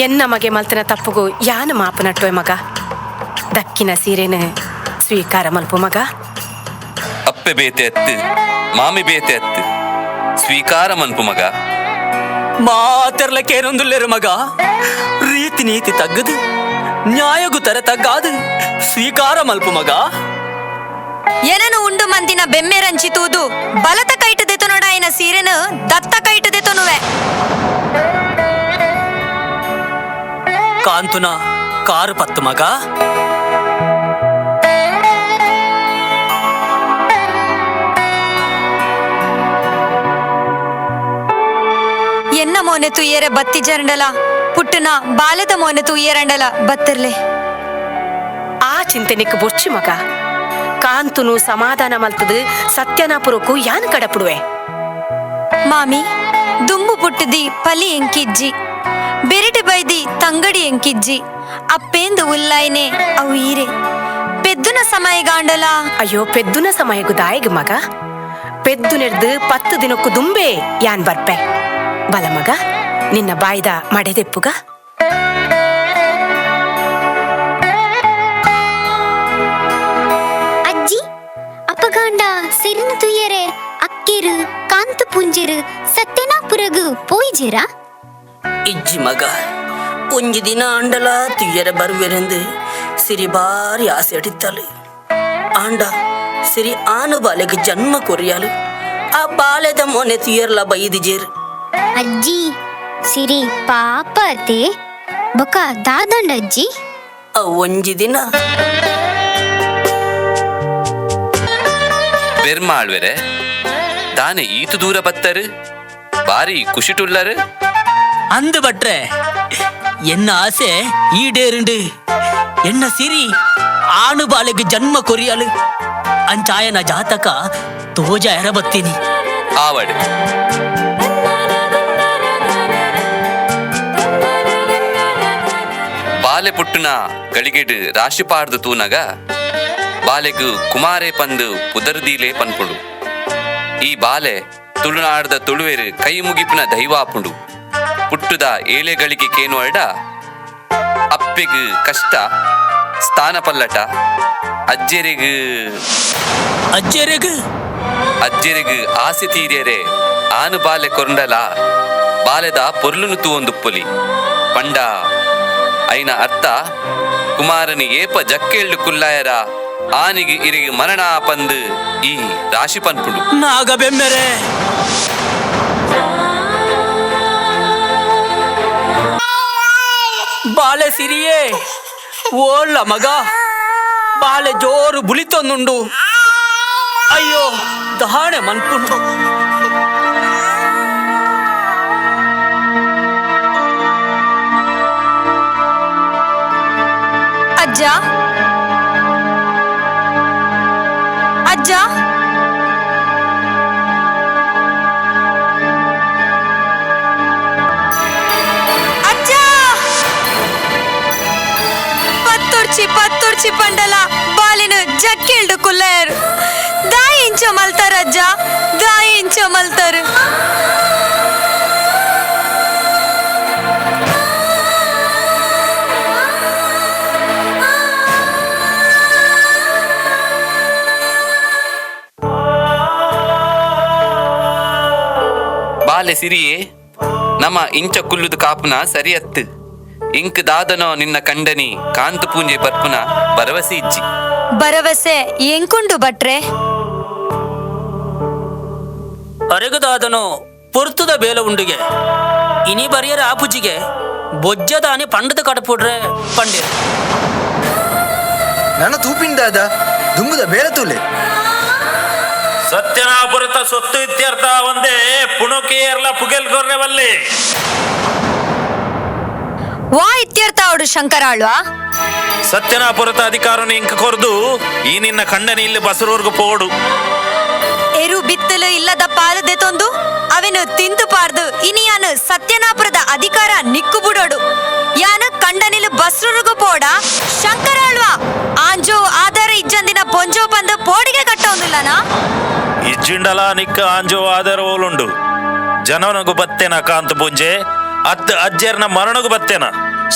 ಎನ್ನ ಮಗೆ ಮಲ್ತನ ತಪ್ಪುಗು ಯಾನ ಮಾಪು ನಟ್ಟುವೆ ಮಗ ದಕ್ಕಿನ ಸೀರೆನ ಸ್ವೀಕಾರ ಮಲ್ಪು ಮಗ ಅಪ್ಪೆ ಅಪ್ಪೆ ಬೇತೆ ಅತ್ತು, ಮಾಮಿ ಬೇತೆ ಅತ್ತು, ಸ್ವೀಕಾರ ಮನ್ಪು ಮಗ. ಮಾತೆರ್ಲಕ್ಕೇನೊಂದುಲ್ಲೇರು ಮಗ, ರೀತಿ ನೀತಿ ತಗ್ಗದು ನ್ಯಾಯಗು ತರ ತಗ್ಗಾದು ಸ್ವೀಕಾರ ಮಲ್ಪು ಮಗ. ಏನನು ಉಂಡು ಮಂದಿನ ಬೆಮ್ಮೆರಂಚಿತೂದು ಬಲತ ಕೈಟು ದೆತೊನೊಡಾಯಿನ ಸೀರೆನು ದತ್ತ ಕೈಟು ದೆತೊನುವೆ. ಕಾಂತುನ ಕಾರು ಪತ್ತು ಮಗ. ಎನ್ನ ಮೋನೆ ತುಯ್ಯರೆ ಬತ್ತಿ ಜರಂಡಲ ಪುಟ್ಟನ ಬಾಲದ ಮೋನೆ ತುಯ್ಯರಂಡಲ ಬತ್ತಿರ್ಲೆ. ಆ ಚಿಂತೆನಿಕ್ ಬೊಚ್ಚಿ ಮಗ. ಕಾಂತುನು ಸಮಾಧಾನ ಮಲ್ತದು ಸತ್ಯನಾಪುರಕ್ಕೂ ಯಾನ್ ಕಡಪುಡುವೆ. ಮಾಮಿ ದುಂಬು ಪುಟ್ಟದಿ ಪಲಿ ಎಂಕಿಜ್ಜಿ, ಬೆರಟಿ ಬೈದಿ ತಂಗಡಿ ಎಂಕಿಜ್ಜಿ, ಅಪ್ಪೇಂದು ಉಲ್ಲಾಯ್ನೆ ಅವು ಈರೆ ಪೆದ್ದುನ ಸಮಯಗಾಂಡಲ. ಅಯ್ಯೋ ಪೆದ್ದುನ ಸಮಯಗು ದಾಯಗ ಮಗ, ಪೆದ್ದು ನೆಡ್ದು 10 ದಿನಕ್ಕೂ ದುಂಬೆ ಯಾನ್ ಬರ್ಪೆ. ಬಲ ಮಗ, ನಿನ್ನ ಬಾಯ್ದ ಮಡೆದೆಪ್ಪುಗ. ಅಜ್ಜಿ ಅಪ್ಪಗಾಂಡ ಸಿರಿನ ತುಯ್ಯರೆ ಅಕ್ಕಿರು ಕಾಂತ ಪುಂಜಿರು ಸತ್ಯನಾಪುರಗು ಪೋಯ್ಜಿರಾ? ಇಜ್ಜಿ ಮಗ, ಒಂಜಿ ದಿನ ಆಂಡಲ ತುಯ್ಯರೆ ಬರುವೆರೆಂದು ಸಿರಿ ಬಾರಿ ಆಸೆ ಅಡಿತ್ತಾಳು. ಆಂಡ ಸಿರಿ ಆನು ಬಾಲೆಗೆ ಜನ್ಮ ಕೊರಿಯಾಲು, ಆ ಬಾಲೆದ ಮೊನೆ ತುಯ್ಯರ್ಲ ಬೈದಿಜೇರು. ಅಜ್ಜಿ ಸಿರಿ ಪಾಪತೆ ಬೊಕ ದಾದಂಡ ಅಜ್ಜಿ. ಒಂಜಿ ದಿನ ಬೆರ್ಮಾಳ್ವೆರೆ ತಾನೆ ಈತು ದೂರ ಬತ್ತರು ಬಾರಿ ಖುಷಿಟುಲ್ಲರು. ಅಂದು ಬಟ್ರೆ ಎನ್ನ ಆಸೆ ಈಡೇರುಂಡು, ಎನ್ನ ಸಿರಿ ಆಣು ಬಾಲೆಗೆ ಜನ್ಮ ಕೊರಿಯಲು ಅಂಚಾಯನ ಜಾತಕ ತೋಜ ಎರಬತ್ತೀನಿ. ಆವಡು ಬಾಲೆ ಪುಟ್ಟುನ ಗಳಿಗೆಡು ರಾಶಿ ಪಾಡ್ದು ತೂನಗ ಬಾಲೆಗು ಕುಮಾರೆ ಪಂದು ಪುದರ್ದೀಲೆ ಪನ್ಪುಂಡು. ಈ ಬಾಲೆ ತುಳುನಾಡ್ದ ತುಳುವೆರು ಕೈ ಮುಗಿಪಿನ ದೈವಾಪುಂಡು. ಪುಟ್ಟುದ ಏಳೆಗಳಿಗೆ ಕೇನುವಲ್ಡ ಅಪ್ಪೆಗು ಕಷ್ಟ ಸ್ಥಾನ ಪಲ್ಲಟ, ಅಜ್ಜೆರೆಗು ಅಜ್ಜೆರೆಗು ಅಜ್ಜೆರೆಗು ಆಸೆ ತೀರ್ಯರೆ ಆನು ಬಾಲೆ ಕೊರಂಡಲ ಬಾಲೆದ ಪೊರ್ಲುನು ತೂವೊಂದುಪ್ಪುಲಿ ಪಂಡ. ಐನ ಅರ್ಥ ಕುಮಾರನಿ ಏಪ ಜಕ್ಕೆಳ್ಳು ಕುಲ್ಲಾಯರ ಆನಿಗೆ ಇರಿಗೆ ಮರಣ ಪಂದು ಈ ರಾಶಿ ಪನ್ಪುಂಡು. ನಾಗ ಬೆಮ್ಮೆರೆ ಬಾಲೆ ಸಿರಿಯೇ ಓಳ್ಳ ಮಗ, ಬಾಲೆ ಜೋರು ಬುಲಿತೊಂದುಂಡು. ಅಯ್ಯೋ ದಹಾಣೆ ಮನ್ಪುಂಡು. ಅಜ್ಜ ಅಜ್ಜ ಅಜ್ಜ ಪತ್ತುರ್ಚಿ ಪತ್ತುರ್ಚಿ ಪಂಡಲ ಬಾಲಿನ ಜಕ್ಕಿಲ್ಡು ಕುಲ್ಲೇರು ದಾಯಿಂಚ ಮಲ್ತಾರ ಅಜ್ಜ, ದಾಯಿಂಚ ಮಲ್ತಾರು. ಬಾಲೆ ಸಿರಿಯೇ ನಮ್ಮ ಇಂಚ ಕುಲ್ಲುದು ಕಾಪುನ ಸರಿಯತ್ತು. ಇಂಕ್ ದಾದನೋ ನಿನ್ನ ಕಂಡನಿ ಕಾಂತು ಪೂಂಜೆ ಬರ್ಪುನ ಭರವಸೆ ಇಜ್ಜಿ. ಭರವಸೆ ಎಂಕುಂಡು ಬಟ್ರೆ. ಅರೆಗದಾದನೋ ಪೊರ್ತುದ ಬೇಲ ಉಂಡುಗೆ ಇನಿ ಬರಿಯರ ಆಪುಜಿಗೆ ಬೊಜ್ಜದಾನಿ ಪಂಡದ ಕಡಪುಡ್ರೆ ಪಂಡೆ. ನನ್ನ ತೂಪಿಂದಾದ ದುಂಬುದ ಬೇಲ ತೂಲೆ. ಸತ್ಯನಾಪುರತ ಸೊತ್ತು ಇತ್ಯರ್ಥ ಒಂದೇ ಪುಣುಕೇರ್ಲ ಪುಗೆಲ್ ಕೊರ್ರೆವಲ್ಲಿ. ವಾ ಇತ್ಯರ್ಥ ಅವಡು ಶಂಕರಾಳ್ವಾ. ಸತ್ಯನಾಪುರತ ಅಧಿಕಾರನ ಇಂಕ ಕೊರ್ದು ಈ ನಿನ್ನ ಕಣ್ಣನಿ ಇಲ್ಲಿ ಬಸರೂರ್ಗು ಪೋಡು. ಎರು ಬಿತ್ತಲು ಇಲ್ಲದ ಪಾಲು ದೆತೊಂದು ಅವೆನು ತಿಂತು ಪಾರ್ದು ಇನಿ ಯಾನು ಸತ್ಯನಾಪುರದ ಅಧಿಕಾರ ನಿಕ್ಕು ಬುಡೋಡು. ಯಾನು ಕಂಡನಿಲು ಬಸ್ರೂರ್ಗು ಪೋಡ ಶಂಕರಾಳ್ವಾ. ಆಂಜೋ ಆಧಾರ ಇಜ್ಜಂದಿನ ಪೊಂಜೋ ಬಂದು ಪೋಡಿಗೆ ಕಟ್ಟೋಂದಿಲ್ಲನಾ? ಇಜ್ಜಿಂಡಲ ನಿಕ್ಕ ಆಂಜೋ ಆಧಾರ ಓಲುಂಡು. ಜನನಗು ಬತ್ತೇನ ಕಾಂತ ಪುಂಜೆ, ಅತ್ತ ಅಜ್ಜರ್ನ ಮರಣಗು ಬತ್ತೇನ.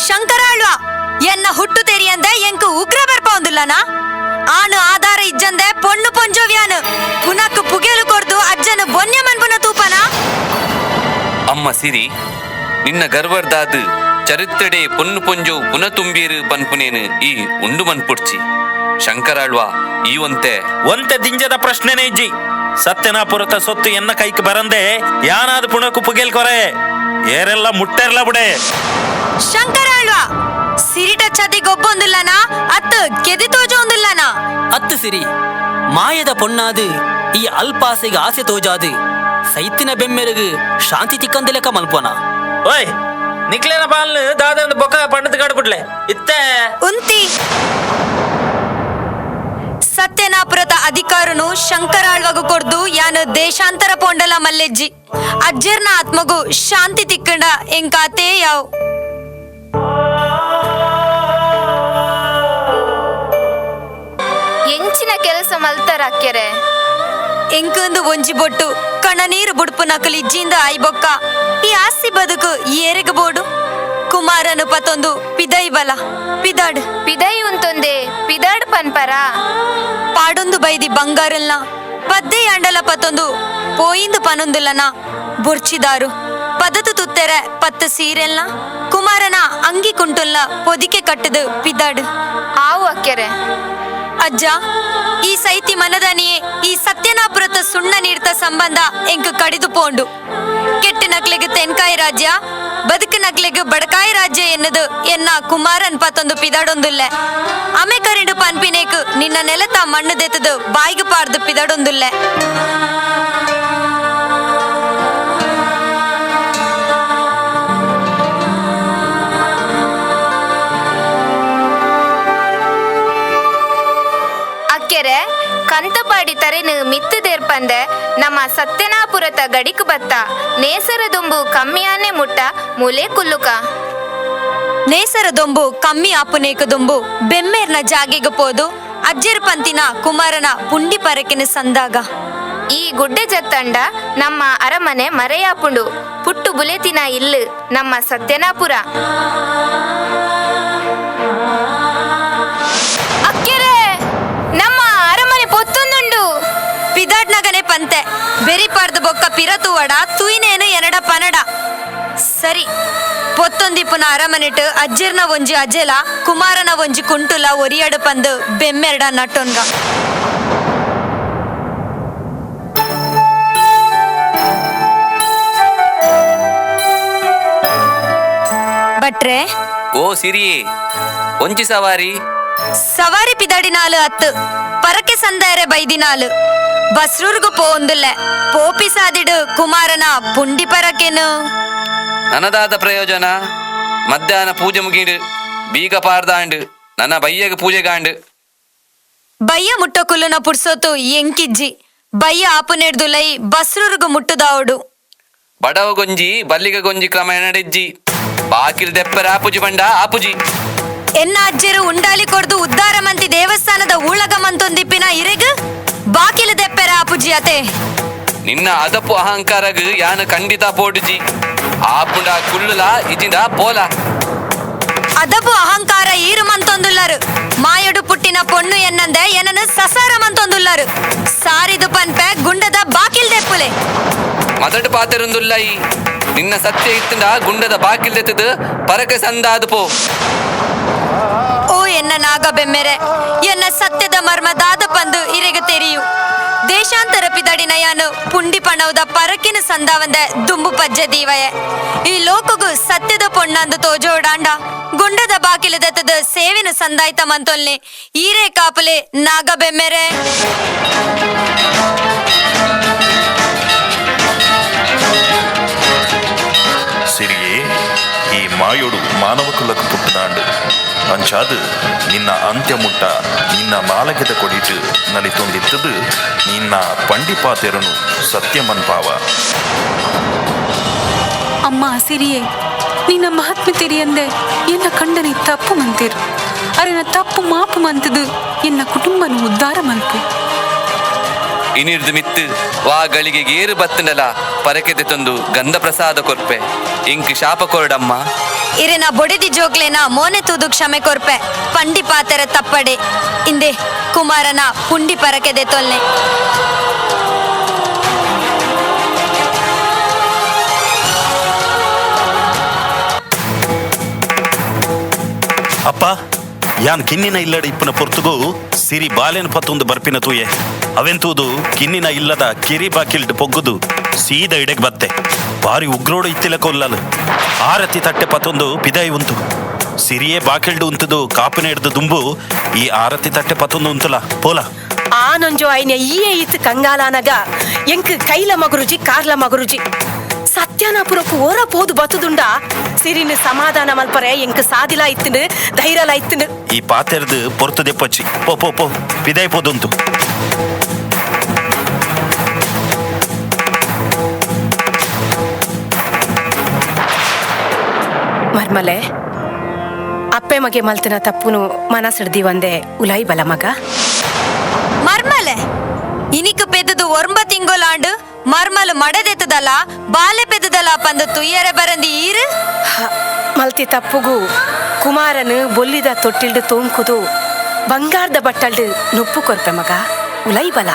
ಶಂಕರಾಳ್ವಾ ಎನ್ನ ಹುಟ್ಟು ತೆರಿಯಂದೆ ಎಂಕು ಉಗ್ರ ಬರ್ಪೌಂದಿಲ್ಲನಾ? ಆನು ಆಧಾರ ಇಜ್ಜಂದೆ ಪೊಣ್ಣು ಪೊಂಜೋವ್ಯಾನು ಅಮ್ಮ ಸಿರಿ ನಿನ್ನ ಗರ್ವರ್ದಾದ್ ಚರಿತ್ರೆಡೆ ಪೊನ್ನು ಪೊಂಜೋ ಪುನ ತುಂಬೀರು ಪನ್ಪುನೇನು ಈ ಉಂಡು ಮನ್ಪುಡ್ಚಿ ಶಂಕರಾಳ್ವ ಈ ಒಂತೆ ಒಂತೆ ದಿಂಜದ ಪ್ರಶ್ನೆನೇ ಇಜ್ಜಿ ಸತ್ಯನಾಪುರತ ಸೊತ್ತು ಎನ್ನ ಕೈಕ್ ಬರಂದೆ ಯಾನಾದ ಪುಣಕು ಪುಗೇಲ್ ಕೊರೆ ಏರೆಲ್ಲ ಮುಟ್ಟೆರ್ಲ ಬುಡೆ. ಶಂಕರಾಳ್ವ ಸಿರಿಟ ಚದಿ ಗೊಬ್ಬೊಂದುಲ್ಲನಾ ಅತ್ತು ಕೆದಿ ತೋಜೊಂದುಲ್ಲನಾ? ಅತ್ತು ಸಿರಿ ಮಾಯದ ಪೊಣ್ಣಾದು ಈ ಅಲ್ಪಾಸೆಗೆ ಆಸೆ ತೋಜಾದು ಸೈತಿನ ಬೆಮ್ಮೆರುಗು ಶಾಂತಿ ತಿಕ್ಕಂದಿಲೆಕ್ಕ ಮಲ್ಪೋನ. ಓಯ್ ನಿಕ್ಲೇನ ಪಾಲ್ನು ದಾದ ಒಂದು ಬೊಕ್ಕ ಪಂಡದ ಕಾಡ್ಬಿಡ್ಲೆ ಇತ್ತೆ ಉಂತಿ ಸತ್ಯನಾಪುರದ ಅಧಿಕಾರನು ಶಂಕರಾಳ್ವಗು ಕೊಡ್ದು ಯಾನು ದೇಶಾಂತರ ಪೋಂಡಲ ಮಲ್ಲೆಜ್ಜಿ ಅಜ್ಜರ್ನ ಆತ್ಮಗು ಶಾಂತಿ ತಿಕ್ಕಂಡ ಎಂಕಾತೇ ಯಾವ್. ಎಂಚಿನ ಕೆಲಸ ಮಲ್ತಾರ ಅಕ್ಕೆರೆ? ಎಂಕಂದು ಒಂಜಿ ಬೊಟ್ಟು ಕಣ ನೀರು ಬುಡ್ಪು ನಕಲಿ ಇಜ್ಜಿಂದ ಆಯ್ಬೊಕ್ಕ ಈ ಆಸ್ತಿ ಬದುಕು ಏರೆಗ ಬೋಡು ಕುಮಾರನು ಪತೊಂದು ಪಿದೈ ಬಲ ಪಿದಾಡ್ ಪಿದೈ ಉಂತೊಂದೆ ಪಿದಾಡ್ ಪನ್ಪರ ಪಾಡೊಂದು ಬೈದಿ ಬಂಗಾರಲ್ನ ಪದ್ದೆ ಅಂಡಲ ಪತೊಂದು ಪೋಯಿಂದು ಪನೊಂದುಲ್ಲನ ಬೊರ್ಚಿದಾರು ಪದತು ತುತ್ತೆರೆ ಪತ್ತು ಸೀರೆಲ್ನ ಕುಮಾರನ ಅಂಗಿ ಕುಂಟುಲ್ನ ಪೊದಿಕೆ ಕಟ್ಟದು ಪಿದಾಡ್. ಆವು ಅಕ್ಕೆರೆ. ಅಜ್ಜ ಈ ಸೈತಿ ಮನದನಿಯೇ ಈ ಸತ್ಯನಾಪುರತ ಸುಣ್ಣ ನೀರ್ತ ಸಂಬಂಧ ಎಂಕ್ ಕಡಿದು ಪೋಂಡು. ಕೆಟ್ಟ ನಕ್ಲೆಗ್ ತೆನ್ಕಾಯಿ ರಾಜ್ಯ ಬದುಕು ನಕ್ಲೆಗ್ ಬಡಕಾಯಿ ರಾಜ್ಯ ಎನ್ನದು ಎನ್ನ ಕುಮಾರನ್ ಪತ್ತೊಂದು ಪಿದಾಡೊಂದುಲ್ಲೆ. ಅಮೆ ಕರಿಂಡು ಪನ್ಪಿನೇಕ್ ನಿನ್ನ ನೆಲತ ಮಣ್ಣು ದೆತ್ತದು ಬಾಯಿಗೆ ಪಾರ್ದು ಪಿದಾಡೊಂದುಲ್ಲೆ. ಅಕ್ಕೆರೆ ಕಂತಪಾಡಿ ತರೆನು ಮಿತ್ತದೇರ್ಪಂದೆ ನಮ್ಮ ಸತ್ಯನಾಪುರತ ಗಡಿಕು ಬತ್ತ ನೇಸರ ದುಂಬು ಕಮ್ಮಿಯಾನೆ ಮುಟ್ಟ ಮೂಲೆ ಕುಲ್ಲುಕ. ನೇಸರ ದೊಂಬು ಕಮ್ಮಿ ಆಪುನೇಕ ದುಂಬು ಬೆಮ್ಮೇರ್ನ ಜಾಗೆಗೆ ಪೋದು ಅಜ್ಜರ್ ಪಂತಿನ ಕುಮಾರನ ಪುಂಡಿ ಪರಕಿನ ಸಂದಾಗ. ಈ ಗುಡ್ಡೆ ಜತ್ತಂಡ ನಮ್ಮ ಅರಮನೆ ಮರೆಯಾಪುಂಡು ಪುಟ್ಟು ಬುಲೆತಿನ ಇಲ್ಲು ನಮ್ಮ ಸತ್ಯನಾಪುರ. ಅಕ್ಕೆರೆ ನಮ್ಮ ಅರಮನೆ ಪೊತ್ತೊಂದುಂಡು. ಪಿದಾಡ್ನಗನೆ ಪಂತೆ ಬೆರಿಪಾರ್ದು ಬೊಕ್ಕ ಪಿರತುವಡ ತುಯಿನೇನು ಎನಡ ಪನಡ. ಸರಿ ಪೊತ್ತೊಂದಿಪ್ಪುನ ಅರಮನೆಟ್ ಅಜ್ಜಿರ್ನ ಒಂಜಿ ಅಜೆಲ ಕುಮಾರನ ಒಂಜಿ ಕುಂಟುಲ ಒರಿಯಡು ಪಂದು ಬೆಮ್ಮೆರಡ ನಟೊನ್ಗ. ಬಟ್ರೆ ಓ ಸಿರಿಯೇ ಒಂಜಿ ಸವಾರಿ ಸವಾರಿ ಪಿದಾಡಿನಾಲು ಅತ್ತು ಪರಕೆ ಸಂದಾರೆ ಬೈದಿನಾಲು ಬಸ್ರೂರ್ಗು ಪೋಂದುಲ್ಲೆ ಪೋಪಿ ಸಾದಿಡು ಕುಮಾರನ ಪುಂಡಿ ಪರಕೆನು. ನನದಾದ ಪ್ರಯೋಜನ ಮಧ್ಯಾಹ್ನ ಪೂಜೆ ಮುಗಿಡು ಬೀಗ ಪಾರ್ದಾಂಡು ನನ್ನ ಬಯ್ಯಗ ಪೂಜೆಗಾಂಡು. ಬಯ್ಯ ಮುಟ್ಟ ಕುಲ್ಲುನ ಪುರ್ಸೋತು ಎಂಕಿಜ್ಜಿ ಬಯ್ಯ ಆಪುನೆಡ್ದುಲೈ ಬಸ್ರೂರ್ಗು ಮುಟ್ಟುದಾವುಡು. ಬಡವ ಗೊಂಜಿ ಬಲ್ಲಿಗ ಗೊಂಜಿ ಕ್ರಮ ಎನಡೆಜ್ಜಿ ಬಾಕಿಲ್ ದೆಪ್ಪರ ಆಪುಜಿ ಬಂಡ ಆಪುಜಿ. ಎನ್ನ ಅಜ್ಜರು ಉಂಡಾಲಿ ಕೊಡ್ದು ಉದ್ದಾರ ಮಂತಿ ದೇವಸ್ಥಾನದ ಊಳಗ ಮಂತೊಂದಿಪ್ಪಿನ ಇರೆಗ್ ಬಾಕಿಲು ದೆಪ್ಪೆರ ಆಪುಜಿ ಅತೆ. ನಿನ್ನ ಅದಪ್ಪು ಅಹಂಕಾರಗ್ ಯಾನು ಖಂಡಿತ ಪೋಡುಜಿ ಆಪುಂಡ ಕುಳ್ಳುಲ ಇಜಿಂದ ಪೋಲ. ಅದಪ್ಪು ಅಹಂಕಾರ ಈರು ಮಂತೊಂದುಲ್ಲರು ಮಾಯಡು ಪುಟ್ಟಿನ ಪೊಣ್ಣು ಎನ್ನಂದೆ ಏನನು ಸಸಾರ ಮಂತೊಂದುಲ್ಲರು ಸಾರಿದು ಪನ್ಪೆ ಗುಂಡದ ಬಾಕಿಲ್ ದೆಪ್ಪುಲೆ. ಮದಟು ಪಾತೆರುಂದುಲ್ಲೈ ನಿನ್ನ ಸತ್ಯ ಇತ್ತಂಡ ಗುಂಡದ ಬಾಕಿಲ್ ದೆತ್ತದು ಪರಕೆ ಸಂದಾದು ಪೋ. ಓ ಎನ್ನ ನಾಗ ಬೆಮ್ಮೆರೆ ಎನ್ನ ಸತ್ಯದ ಮರ್ಮ ದಾದ ಪಂದು ಇರೆಗ ತೆರಿಯು. ದೇಶಾಂತರ ಪಿದಡಿನ ಯಾನು ಪುಂಡಿ ಪಣವುದ ಪರಕಿನ ಸಂದಾವಂದ ದುಂಬು ಪಜ್ಜೆ ದೀವಯ. ಈ ಲೋಕಗು ಸತ್ಯದ ಪೊಣ್ಣಂದು ತೋಜೋಡಾಂಡ ಗುಂಡದ ಬಾಕಿಲು ದತ್ತದ ಸೇವಿನ ಸಂದಾಯ್ತ ಮಂತೊಲ್ನೆ ಈರೇ ಕಾಪಲೆ ನಾಗ ಬೆಮ್ಮೆರೆ. ಸಿರಿಯೇ ಈ ಮಾಯೋಡು ಮಾನವ ಕುಲಕ್ಕೆ ಪುಟ್ಟದಾಂಡು ಅಂಚಾದು ನಿನ್ನ ಅಂತ್ಯ ಮುಟ್ಟ ನಿನ್ನ ನಾಲಗೆದ ಕೊಡಿತು ನಲಿತೊಂದಿತ್ತದು ನಿನ್ನ ಪಂಡಿಪಾತೆರನು ಸತ್ಯಮನ್ಪಾವ. ಅಮ್ಮ ಸಿರಿಯೇ ನಿನ್ನ ಮಹಾತ್ಮೆ ತೆರಿಯಂದೆ ಎನ್ನ ಕಂಡನೆ ತಪ್ಪು ಮಂತಿರು ಅರೆನ ತಪ್ಪು ಮಾಪು ಮಂತದು ಎನ್ನ ಕುಟುಂಬನು ಉದ್ಧಾರ ಮಲ್ಪು. ಇನಿರ್ದು ಮಿತ್ತು ವಾ ಗಳಿಗೆ ಏರು ಬತ್ತಂಡಲ ಪರಕೆದೆ ತಂದು ಗಂಧ ಪ್ರಸಾದ ಕೊರ್ಪೆ ಇಂಕ್ ಶಾಪ ಕೊರಡಮ್ಮ. ಇರೆನ ಬೊಡೆದಿ ಜೋಗ್ಲೇನ ಮೋನೆ ತೂದು ಕ್ಷಮೆ ಕೊರ್ಪೆ ಪಂಡಿ ಪಾತೆರ ತಪ್ಪಡೆ ಇಂದೆ ಕುಮಾರನ ಪುಂಡಿ ಪರಕೆದೆ ತೊಲ್ನೆ. ಅಪ್ಪ ಯಾನ್ ಕಿನ್ನಿನ ಇಲ್ಲಡ ಇಪ್ಪನ ಪೊರ್ತುಗು ಸಿರಿ ಬಾಲೆನ್ ಪತ್ತೊಂದು ಬರ್ಪಿನ ತೂಯೆ ಅವೆಂತೂದು ಕಿನ್ನಿನ ಇಲ್ಲದ ಕಿರಿ ಬಾಕಿಲ್ಡ್ ಪೊಗ್ಗುದು ಸೀದ ಇಡೆಗ್ ಬತ್ತೆ ಬಾರಿ ಉಗ್ರೋಡು ಇತ್ತಿಲ ಕೊಲ್ಲಲು ಆರತಿ ತಟ್ಟೆ ಪತ್ತೊಂದು ಪಿದಾಯಿ ಉಂತು ಸಿರಿಯೇ ಬಾಕಿಲ್ಡು ಉಂತುದು ಕಾಪಿನ ಹಿಡ್ದು ದುಂಬು ಈ ಆರತಿ ತಟ್ಟೆ ಪತ್ತೊಂದು ಉಂತುಲ ಪೋಲ ಆನೊಂಜೋ ಐನ ಈಯೇ ಇತ್ತು ಕಂಗಾಲಾನಗ ಎಂಕ್ ಕೈಲ ಮಗುರುಜಿ ಕಾರ್ಲ ಮಗುರುಜಿ ಸತ್ಯನಾಪುರಕ್ಕೂ ಓರ ಪೋದು ಬತ್ತುದುಂಡ ಸಿರಿನ ಸಮಾಧಾನ ಮಲ್ಪರೆ ಎಂಕ್ ಸಾದಿಲ ಇತ್ತುಂಡು ಧೈರ್ಯಲ ಇತ್ತುಂಡು ಈ ಪಾತೆರ್ದು ಪೊರ್ತು ದೆಪ್ಪಚ್ಚಿ ಪೋ ಪೋ ಪೋ ಪಿದಾಯಿ ಪೋದುಂತು ಮರ್ಮಲೆ ಅಪ್ಪೆ ಮಗೆ ಮಲ್ತನ ತಪ್ಪುನು ಮನಸ್ಸಿಡ್ದಿ ಒಂದೇ ಉಲಾಯಿ ಬಲ ಮಗ ಮರ್ಮಲೆ ಇನಿಕ್ ಪೆದ್ದದು ಒರ್ಂಬ ತಿಂಗೊಲಾಂಡು ಮರ್ಮಲು ಮಡದೆತ್ತದಲ್ಲ ಬಾಲೆ ಪೆದ್ದದಲ್ಲ ಪಂದು ತುಯ್ಯರೆ ಬರಂದಿ ಈರು ಮಲ್ತಿ ತಪ್ಪುಗು ಕುಮಾರನು ಬೊಲ್ಲಿದ ತೊಟ್ಟಿಲ್ಡು ತೋಂಕುದು ಬಂಗಾರದ ಬಟ್ಟಲ್ಡು ನುಪ್ಪು ಕೊರ್ಪೆ ಮಗ ಉಲೈ ಬಲ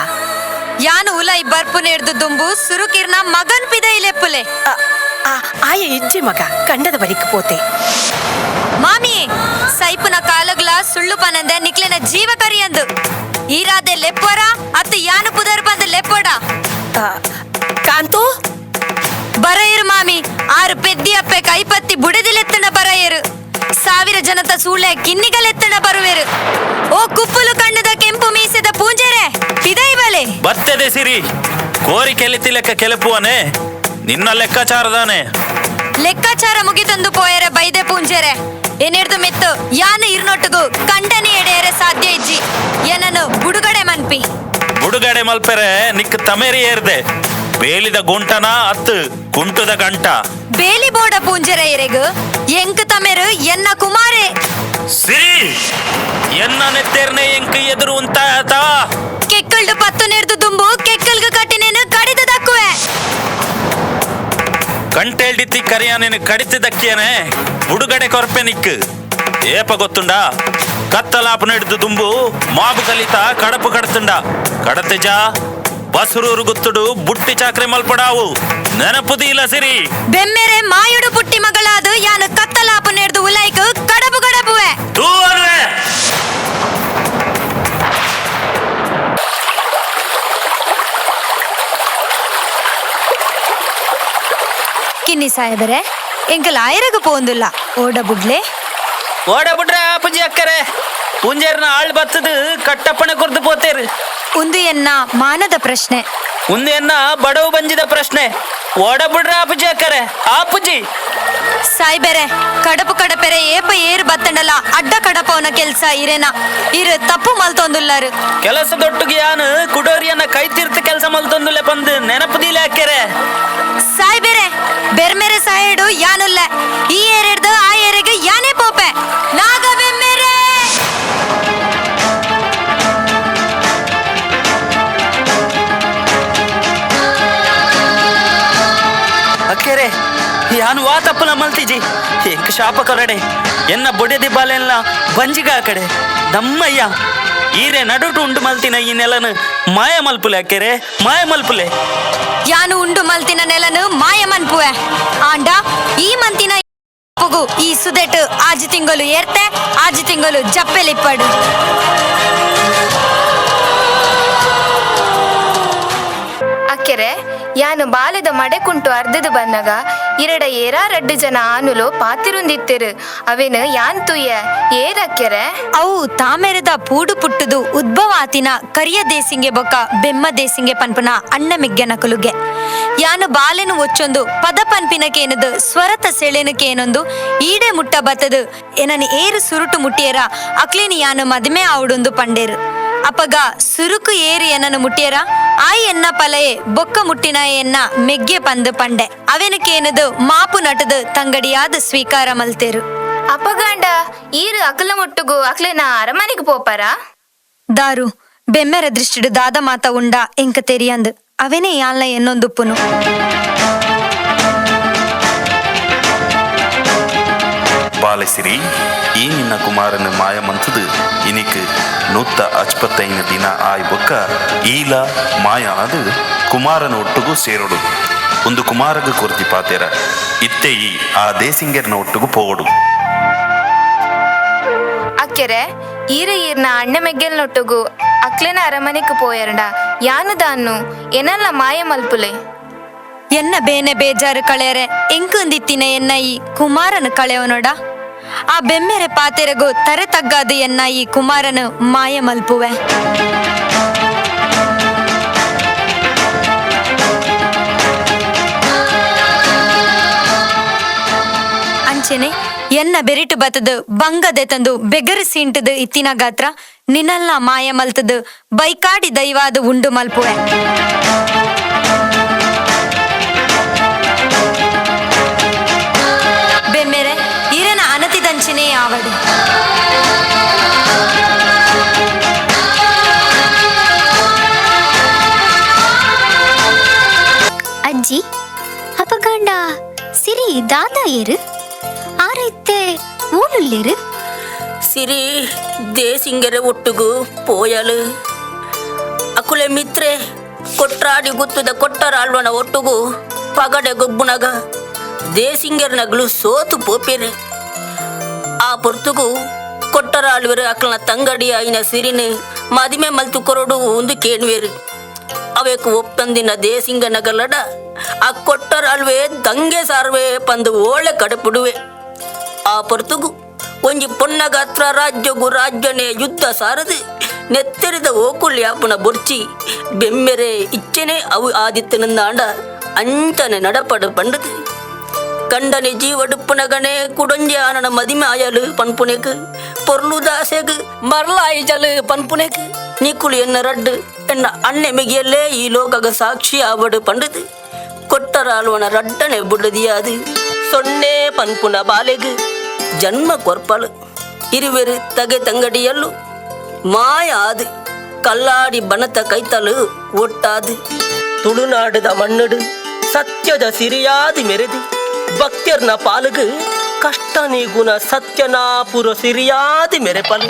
ಯಾನು ಉಲೈ ಬರ್ಪು ನೆಡ್ದು ದುಂಬು ಸುರುಕಿರ್ನ ಮಗನ್ ಪಿದ ಇಲೆಪ್ಪುಲೆ ಆಯ ಇಜ್ಜೆ ಮಗ ಕಂಡದ ಬರಿಕ್ ಪೋತೆ ಮಾಮಿ ಸೈಪುನ ಕಾಲಗ್ಲ ಸುಳ್ಳು ಪನಂದೆ ನಿಕ್ಲೆನ ಜೀವ ಕರಿಯಂದು ಈರಾದೆ ಲೆಪ್ಪರ ಅತ್ತು ಯಾನು ಪುದರ್ ಬಂದು ಲೆಪ್ಪಡ ಕಾಂತು ಬರಯರು ಮಾಮಿ ಆರು ಪೆದ್ದಿ ಅಪ್ಪೆ ಕೈಪತ್ತಿ ಬುಡದಿಲೆತ್ತಣ ಬರಯರು ಸಾವಿರ ಜನತ ಸೂಳೆ ಕಿನ್ನಿಗಲೆತ್ತಣ ಬರುವೆರು ಓ ಕುಪ್ಪುಲು ಕಣ್ಣದ ಕೆಂಪು ಮೀಸೆದ ಪೂಂಜೆರೆ ಪಿದೈ ಬಲೆ ಬತ್ತದೆ ಸಿರಿ ಕೋರಿ ಕೆಲಿತಿ ಲೆಕ್ಕ ಕೆಲಪುವನೆ ನಿನ್ನ ಲೆಕ್ಕಾಚಾರದಾನೆ ಲೆಕ್ಕಾಚಾರ ಮುಗಿತಂದು ಪೋಯರೆ ಬೈದೆ ಪೂಂಜೆರೆ ಏನಿಡ್ದು ಮೆತ್ತು ಯಾನ ಇರ್ನೊಟ್ಟುಗು ಕಂಡನೆ ಎಡೆಯರೆ ಸಾಧ್ಯ ಇಜ್ಜಿ ಏನನು ಬುಡುಗಡೆ ಮನ್ಪಿ ಬುಡುಗಡೆ ಮಲ್ಪೆರೆ ನಿಕ್ ತಮೇರಿ ಏರ್ದೆ ಬೇಲಿದ ಗುಂಟನ ಅತ್ತು ಕುಂಟುದ ಗಂಟ ಬೇಲಿ ಬೋಡ ಪೂಂಜೆರೆ ಎರೆಗು ಎಂಕ್ ತಮೆರು ಎನ್ನ ಕುಮಾರೆ ಸಿರಿ ಎನ್ನ ನೆತ್ತೇರ್ನೆ ಎಂಕ್ ಎದುರು ಉಂತಾತ ಕೆಕ್ಕಲ್ಡು ಪತ್ತು ನೆರ್ದು ದುಂಬು ಕೆಕ್ಕಲ್ಗು ಕಟ್ಟಿನೇನು ಕಡಿದು ದಕ್ಕುವೆ ಕಂಟೇಲ್ಡಿತ್ತಿ ಕರಿಯಾನೇನು ಕಡಿತದಕ್ಕಿಯನೆ ಬುಡುಗಡೆ ಕೊರ್ಪೆ ನಿಕ್ ಏಪ ಗೊತ್ತುಂಡ ಕತ್ತಲಾಪು ಹಿಡಿದು ದುಂಬು ಮಾಬು ಕಲಿತ ಕಡಪು ಕಡತುಂಡ ಕಡತೆಜ ಬಸರೂರು ಗುತ್ತುಡು ಬುಟ್ಟಿ ಚಾಕ್ರೆ ಮಲ್ಪಡಾವು ನೆನಪುದೀಲ ಸಿರಿ ಬೆಮ್ಮೆರೆ ಮಾಯುಡು ಪುಟ್ಟಿ ಮಗಳಾದು ಯಾನು ಕತ್ತಲಾಪು ನೆರ್ದು ಉಲೈಕ್ ಕಡಬು ಕಡಬುವೆ ತೂ ಅನ್ವೆ ಕಿನ್ನಿ ಸಾಹೇಬರೇ ಎಂಕಲ್ ಆಯರಗ ಪೋಂದುಲ್ಲ ಓಡ ಬುಡ್ಲೆ ಓಡ ಬಿಡ್ರೆ ಪುಂಜಿ ಅಕ್ಕರೆ ಪುಂಜೇರ್ನ ಆಳ್ ಬತ್ತದು ಕಟ್ಟಪ್ಪಣೆ ಕುರ್ದು ಪೋತೇರು ಉಂದು ಎನ್ನ ಮಾನದ ಪ್ರಶ್ನೆ ಉಂದು ಎನ್ನ ಬಡವು ಬಂಜಿದ ಪ್ರಶ್ನೆ ಓಡ ಬಿಡ್ರೆ ಆಪುಜಿ ಅಕ್ಕರೆ ಆಪುಜಿ ಸಾಯ್ಬೇರೆ ಕಡಪು ಕಡಪೆರೆ ಏಪ ಏರು ಬತ್ತಂಡಲ ಅಡ್ಡ ಕಡಪವನ ಕೆಲ್ಸ ಇರೇನ ಇರು ತಪ್ಪು ಮಲ್ತೊಂದುಲ್ಲಾರು ಕೆಲಸದೊಟ್ಟಿಗೆ ಯಾನು ಕುಡೋರಿಯನ್ನ ಕೈ ತೀರ್ಥ ಕೆಲಸ ಮಲ್ತೊಂದುಲ್ಲೆ ಬಂದು ನೆನಪುದೀಲೆ ಅಕ್ಕೆರೆ ಸಾಯ್ಬೇರೆ ಬೆರ್ಮೆರೆ ಸಾಯಡು ಯಾನುಲ್ಲ ಈ ಏರೆಡ್ದು ಆ ಏರೆಗೆ ಯಾನೇ ಪೋಪೆ ನಾಗ ಬೆಮ್ಮೆರೆ ಅಕ್ಕೆರೆ ಯಾನು ವಾ ತಪ್ಪು ಮಲ್ತಿಜಿ ಎಂಕ್ ಶಾಪ ಕೊರಡೆ ಎನ್ನ ಬೊಡೆದಿ ಬಾಲೆಲ್ಲ ಬಂಜಿಗ ಆ ಕಡೆ ದಮ್ಮಯ್ಯ ಈರೆ ನಡುಟು ಉಂಡು ಮಲ್ತಿನ ಈ ನೆಲನು ಮಾಯ ಮಲ್ಪುಲೆ ಅಕ್ಕೆರೆ ಮಾಯ ಮಲ್ಪುಲೆ ಯಾನು ಉಂಡು ಮಲ್ತಿನ ನೆಲನು ಮಾಯ ಮನ್ಪುವೆ ಆಂಡ ಈ ಮಂತಿನ ಪುಗು ಈ ಸುದೆಟ್ ಆಜಿ ತಿಂಗಳು ಏರ್ತೆ ಆಜಿ ತಿಂಗಳು ಜಪ್ಪೆಲಿಪ್ಪಡು ಅಕ್ಕೆರೆ ಯಾನು ಬಾಲೆದ ಮಡೆ ಕುಂಟು ಅರ್ಧದ ಬನ್ನಗ ಇರಡ ಏರಾ ರಡ್ಡು ಜನ ಆನುಲು ಪಾತಿರುಂದಿತ್ತಿರು ಅವೇನು ಯಾನ್ ತುಯ್ಯ ಏರಕ್ಕೆರೆ ಅವು ತಾಮೆರೆದ ಪೂಡು ಪುಟ್ಟುದು ಉದ್ಭವಾತಿನ ಕರಿಯ ದೇಸಿಂಗೆ ಬೊಕ್ಕ ಬೆಮ್ಮ ದೇಸಿಂಗೆ ಪನ್ಪುನ ಅಣ್ಣ ಮಿಗ್ಗನ ಕುಲುಗೆ ಯಾನು ಬಾಲೆನು ಒಚ್ಚೊಂದು ಪದ ಪನ್ಪಿನಕೇನದು ಸ್ವರತ ಸೆಳೆನಕೇನೊಂದು ಈಡೆ ಮುಟ್ಟ ಬತ್ತದು ಏನನು ಏರು ಸುರುಟು ಮುಟ್ಟಿಯರ ಅಕ್ಲೇನಿ ಯಾನು ಮದುವೆ ಆವುಡೊಂದು ಪಂಡೇರು ಅಪಗ ಸುರುಕು ಏರು ಏನನು ಮುಟ್ಟಿಯರ ಆಯ್ ಎನ್ನ ಪಲಯೆ ಬೊಕ್ಕ ಮುಟ್ಟಿನ ಎನ್ನ ಮೆಗ್ಗೆ ಪಂದು ಪಂಡೆ ಅವೆನಕೇನದು ಮಾಪು ನಟದು ತಂಗಡಿಯಾದ ಸ್ವೀಕಾರ ಮಲ್ತೇರು ಅಪಗಾಂಡ ಈರು ಅಕಲ ಮುಟ್ಟುಗು ಅಕ್ಲೆನ ಅರಮನೆಗೆ ಪೋಪಾರ ದಾರು ಬೆಮ್ಮೆರ ದೃಷ್ಟಿಡು ದಾದ ಮಾತ ಉಂಡ ಎಂಕ ತೆರಿಯಂದು ಅವೆನೇ ಯಾಲ್ನ ಎನ್ನೊಂದುಪ್ಪುನು ಬಾಲಸಿರಿ ಈ ನಿನ್ನ ಕುಮಾರನ ಮಾಯ ಮಂತದು ಇನಿಕ್ ನೂತ್ತ ಅಚ್ಪತ್ತೈನ ದಿನ ಆಯ್ ಬೊಕ್ಕ ಈಲ ಮಾಯ ಅದು ಕುಮಾರನ ಒಟ್ಟುಗೂ ಸೇರೋಡು ಒಂದು ಕುಮಾರಗ ಕೊರ್ತಿ ಪಾತೇರ ಇತ್ತೆ ಈ ಆ ದೇಸಿಂಗರ್ನ ಒಟ್ಟುಗೂ ಪೋವಡು ಅಕ್ಕೆರೆ ಈರ ಈರ್ನ ಅಣ್ಣ ಮೆಗ್ಗೆಲ್ ನೊಟ್ಟುಗು ಅಕ್ಲೆನ ಅರಮನೆಕ್ ಪೋಯರ್ಡ ಯಾನು ದಾನ್ನು ಎನಲ್ಲ ಮಾಯ ಮಲ್ಪುಲೆ. ಎನ್ನ ಬೇನೆ ಬೇಜಾರು ಕಳೆಯರೆ ಎಂಕುಂದಿತ್ತಿನ ಎನ್ನ ಈ ಕುಮಾರನು ಕಳೆಯವನೋಡ ಆ ಬೆಮ್ಮೆರೆ ಪಾತೆರೆಗು ತರೆ ತಗ್ಗಾದು ಎನ್ನ ಈ ಕುಮಾರನು ಮಾಯ ಮಲ್ಪುವೆ. ಅಂಚೆನೆ ಎನ್ನ ಬೆರಿಟು ಬತ್ತದು ಬಂಗದೆ ತಂದು ಬೆಗರು ಸೀಂಟದು ಇತ್ತಿನ ಗಾತ್ರ ನಿನ್ನಲ್ಲ ಮಾಯ ಮಲ್ತದು ಬೈಕಾಡಿ ದೈವಾದ ಉಂಡು ಮಲ್ಪುವೆ. ಬೆಮ್ಮೆರೆ ಈರನ ಅನತಿದಂಚನೆ ಆವಡು. ಅಜ್ಜಿ ಅಪಗಂಡ ಸಿರಿ ದಾದ ಏರು ಆರೈತೆ ಓಲುಲ್ಲೇರು. ಸಿರಿ ದೇಸಿಂಗರೆ ಒಟ್ಟುಗು ಪೋಯಲು ಅಕುಲೆ ಮಿತ್ರೆ ಕೊಟ್ರಾಡಿ ಗುತ್ತದ ಕೊಟ್ಟರ ಆಳ್ವನ ಒಟ್ಟುಗು ಪಗಡೆ ಗೊಬ್ಬುನಗ ದೇಸಿಂಗರ್ನಗ್ಲು ಸೋತು ಪೋಪೇರು. ಆ ಪೊರ್ತುಗು ಕೊಟ್ಟರಾಳ್ವೆರು ಅಕ್ಲನ ತಂಗಡಿ ಆಯಿನ ಸಿರಿನು ಮದಿಮೆ ಮಲ್ತು ಕೊರಡು ಒಂದು ಕೇಣುವೇರು. ಅವೇಕು ಒಪ್ಪಂದಿನ ದೇಸಿಂಗ ನಗಲಡ ಆ ಕೊಟ್ಟರಾಳ್ವೆ ದಂಗೆ ಸಾರ್ವೆ ಪಂದು ಓಳೆ ಕಡಪುಡುವೆ. ಆ ಪೊರ್ತುಗು ಒಂಜಿ ಪೊನ್ನಗಾತ್ರ ರಾಜ್ಯಗು ರಾಜ್ಯನೇ ಯುದ್ಧ ಸಾರದು ನೆತ್ತೆರಿದ ಓಕುಲ್ ಯಾಪುನ ಬೊರ್ಚಿ ಬೆಮ್ಮೆರೆ ಇಚ್ಚನೆ ಅವು ಆದಿತ್ತನಂದಾಂಡ ಅಂಚನೆ ನಡಪಡು ಪಂಡದು ಕಂಡನೆ ಜೀವಡುಪ್ಪುನಗನೆ ಕುಡೊಂಜೆ ಆನನ ಮದಿಮೆ ಆಯಲು ಪನ್ಪುನೆಕ್ ಪೊರ್ಲುದಾಸೆಗ್ ಮರಲಾಯಿಜಲು ಪನ್ಪುನೆಕ್ ನಿಕುಲು ಎನ್ನ ರಡ್ಡು ಎನ್ನ ಅಣ್ಣೆ ಮಿಗಿಯಲ್ಲೇ ಈ ಲೋಕಗ ಸಾಕ್ಷಿ ಆವಡು ಪಂಡದು ಕೊಟ್ಟರಾಳುವನ ರಡ್ಡನೆ ಬುಡದಿயாது ಸೊನ್ನೆ ಪನ್ಪುನ ಬಾಲೆಗ್ ಜನ್ಮ ಕೊರ್ಪಲು ಇರುವೆರು ತಗೆ ತಂಗಡಿಯಲ್ಲು ಮಾಯ ಆದು ಕಲ್ಲಾಡಿ ಬನತ ಕೈತಲು ಒಟ್ಟಾದು ತುಳುನಾಡದ ಮಣ್ಣಡು ಸತ್ಯದ ಸಿರಿಯಾದಿ ಮೆರೆದು ಭಕ್ತರ್ನ ಪಾಲುಗು ಕಷ್ಟ ನೀಗುಣ ಸತ್ಯನಾಪುರ ಸಿರಿಯಾದಿ ಮೆರೆಪಲು.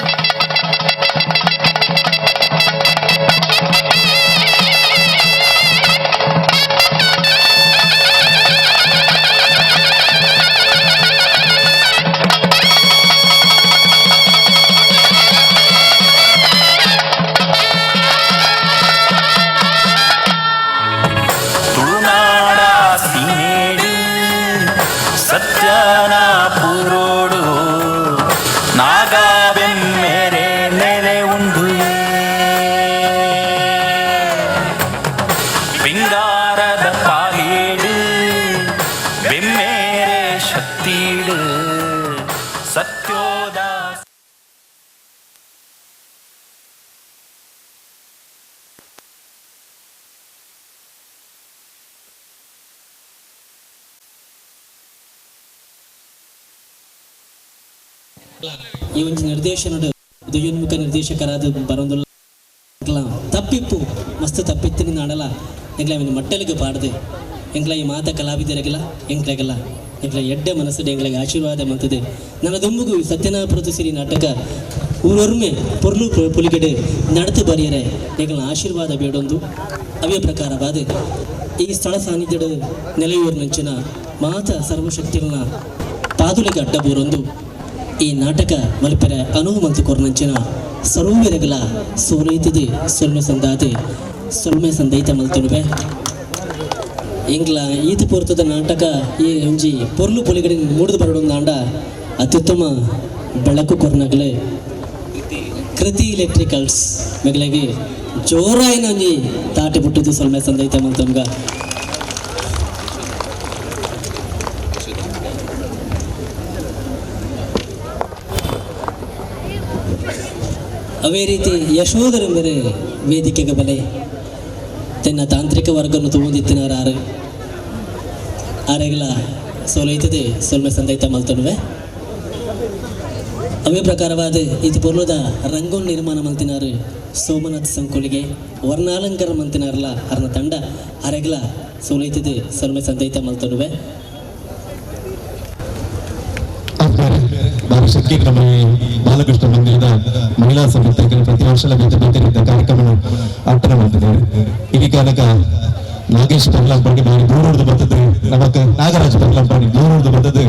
ತುಳುನಾಡ ಸೀಮೇಡು ಸತ್ಯನಾಪುರೋಡು ನಾಗಾಬೆಮ್ಮೆರೆ ನೆಲೆ ಉಂಡು ಪಿಂಗಾರದ ಪಾಲೇಡು ಬೆಮ್ಮೇರೆ ಶಕ್ತಿಡು ಸತ್ಯೋದ. ಈ ಒಂಜಿ ನಿರ್ದೇಶನಡ್ ಉದಯೋನ್ಮುಖ ನಿರ್ದೇಶಕರಾದ ಬರೊಂದುಲ್ಲ ತಪ್ಪಿಪ್ಪು ಮಸ್ತ್ ತಪ್ಪಿತ್ತಿನ ನಾಡಲ ಎಂಕ್ಲ ಅವನ ಮಟ್ಟಲಿಗೆ ಪಾಡ್ದು ಎಂಕ್ಲ ಈ ಮಾತ ಕಲಾವಿದರಿಗೆಲ್ಲ ಎಂಕ್ಲೆಗೆಲ್ಲ ಎಂಕ್ಲ ಎಡ್ಡೆ ಮನಸ್ಸು ಎಂಕ್ಲೆಗೆ ಆಶೀರ್ವಾದ ಮಂತದೆ. ನನ್ನ ದುಂಬುಗು ಸತ್ಯನಾಪುರದ ಸಿರಿ ನಾಟಕ ಊರೊರ್ಮೆ ಪೊರ್ಲು ಪುಲಿಗಡೆ ನಡತು ಬರೆಯರೆ ಎಂಕ್ಲ ಆಶೀರ್ವಾದ ಬೇಡೊಂದು. ಅವೇ ಪ್ರಕಾರವಾದ ಈ ಸ್ಥಳ ಸಾನ್ನಿಧ್ಯದ ನೆಲೆಯೂರಿನಂಚಿನ ಮಾತ ಸರ್ವಶಕ್ತಿಗಳನ್ನ ಪಾದುಲಿಗೆ ಅಡ್ಡಬೂರೊಂದು ಈ ನಾಟಕ ಮಲ್ಪೆರೆ ಅನುವು ಮಂತು ಕೊರ್ನಂಚಿನ ಸರ್ವವಿರಗಲ ಸೋಲೈತದೆ ಸೊಲ್ಮೆ ಸಂದಾದೆ ಸೊಲ್ಮೆ ಸಂದೈತ ಮಲ್ತುನುವೆ. ಎಂಗ್ಲ ಈತ ಪೊರ್ತದ ನಾಟಕ ಈ ಒಂಜಿ ಪೊರ್ಲು ಪೊಲಿಗಡೆ ಮೂಡ್ದು ಬರಡೊಂದಾಂಡ ಅತ್ಯುತ್ತಮ ಬೆಳಕು ಕೊರ್ನಗಲೆ ಕೃತಿ ಎಲೆಕ್ಟ್ರಿಕಲ್ಸ್ ಮೆಗಲೆಗೆ ಜೋರಾಯಿನ ಒಂಜಿ ತಾಟಿ ಪುಟ್ಟುದು ಸೊಲ್ಮೆ ಸಂದೈತ ಮಲ್ತುನ್ಗ. ಅವೇ ರೀತಿ ಯಶೋಧರೆಂದರೆ ವೇದಿಕೆಗೆ ಬಲೆ ತನ್ನ ತಾಂತ್ರಿಕ ವರ್ಗವನ್ನು ತಗೊಂಡಿತ್ತಿನವರಾರು ಆರೆಗಲ ಸೋಲೈತದೆ ಸೊಲ್ಮೆ ಸಂದೈತ ಮಲ್ತನುವೆ. ಅವೇ ಪ್ರಕಾರವಾದ ಇದು ಪೊರ್ಲದ ರಂಗೋನ್ ನಿರ್ಮಾಣ ಮಂತಿನಾರು ಸೋಮನಾಥ್ ಸಂಕೋಲಿಗೆ ವರ್ಣಾಲಂಕಾರ ಮಂತಿನಾರಲ್ಲ ಅರ್ನ ತಂಡ ಅರೆಗಲ ಸೋಲೈತದೆ ಸೊಲ್ಮೆ ಸಂದೈತ ಮಲ್ತನುವೆ. ಶಕ್ತಿ ನಮ್ಮ ಬಾಲಕೃಷ್ಣ ಮಂದಿರದ ಮಹಿಳಾ ಸಮಿತಿ ಪ್ರತಿ ವರ್ಷ ಬೇತೆ ಬೇತೆ ರೀತಿಯ ಕಾರ್ಯಕ್ರಮ ಅರ್ಪಣೆ ಮಾಡ್ತಿದ್ದೇವೆ. ಈ ಕಾರಣಕ್ಕ ನಾಗೇಶ್ ಪರ್ಲಾಂಪಾಡಿ ಬಾರಿ ದೂರದ್ದು ಬರ್ತದೆ, ನಮಕ್ ನಾಗರಾಜ್ ಪರ್ಲಾಂಪಾಡಿ ದೂರದ್ದು ಬರ್ತದೆ.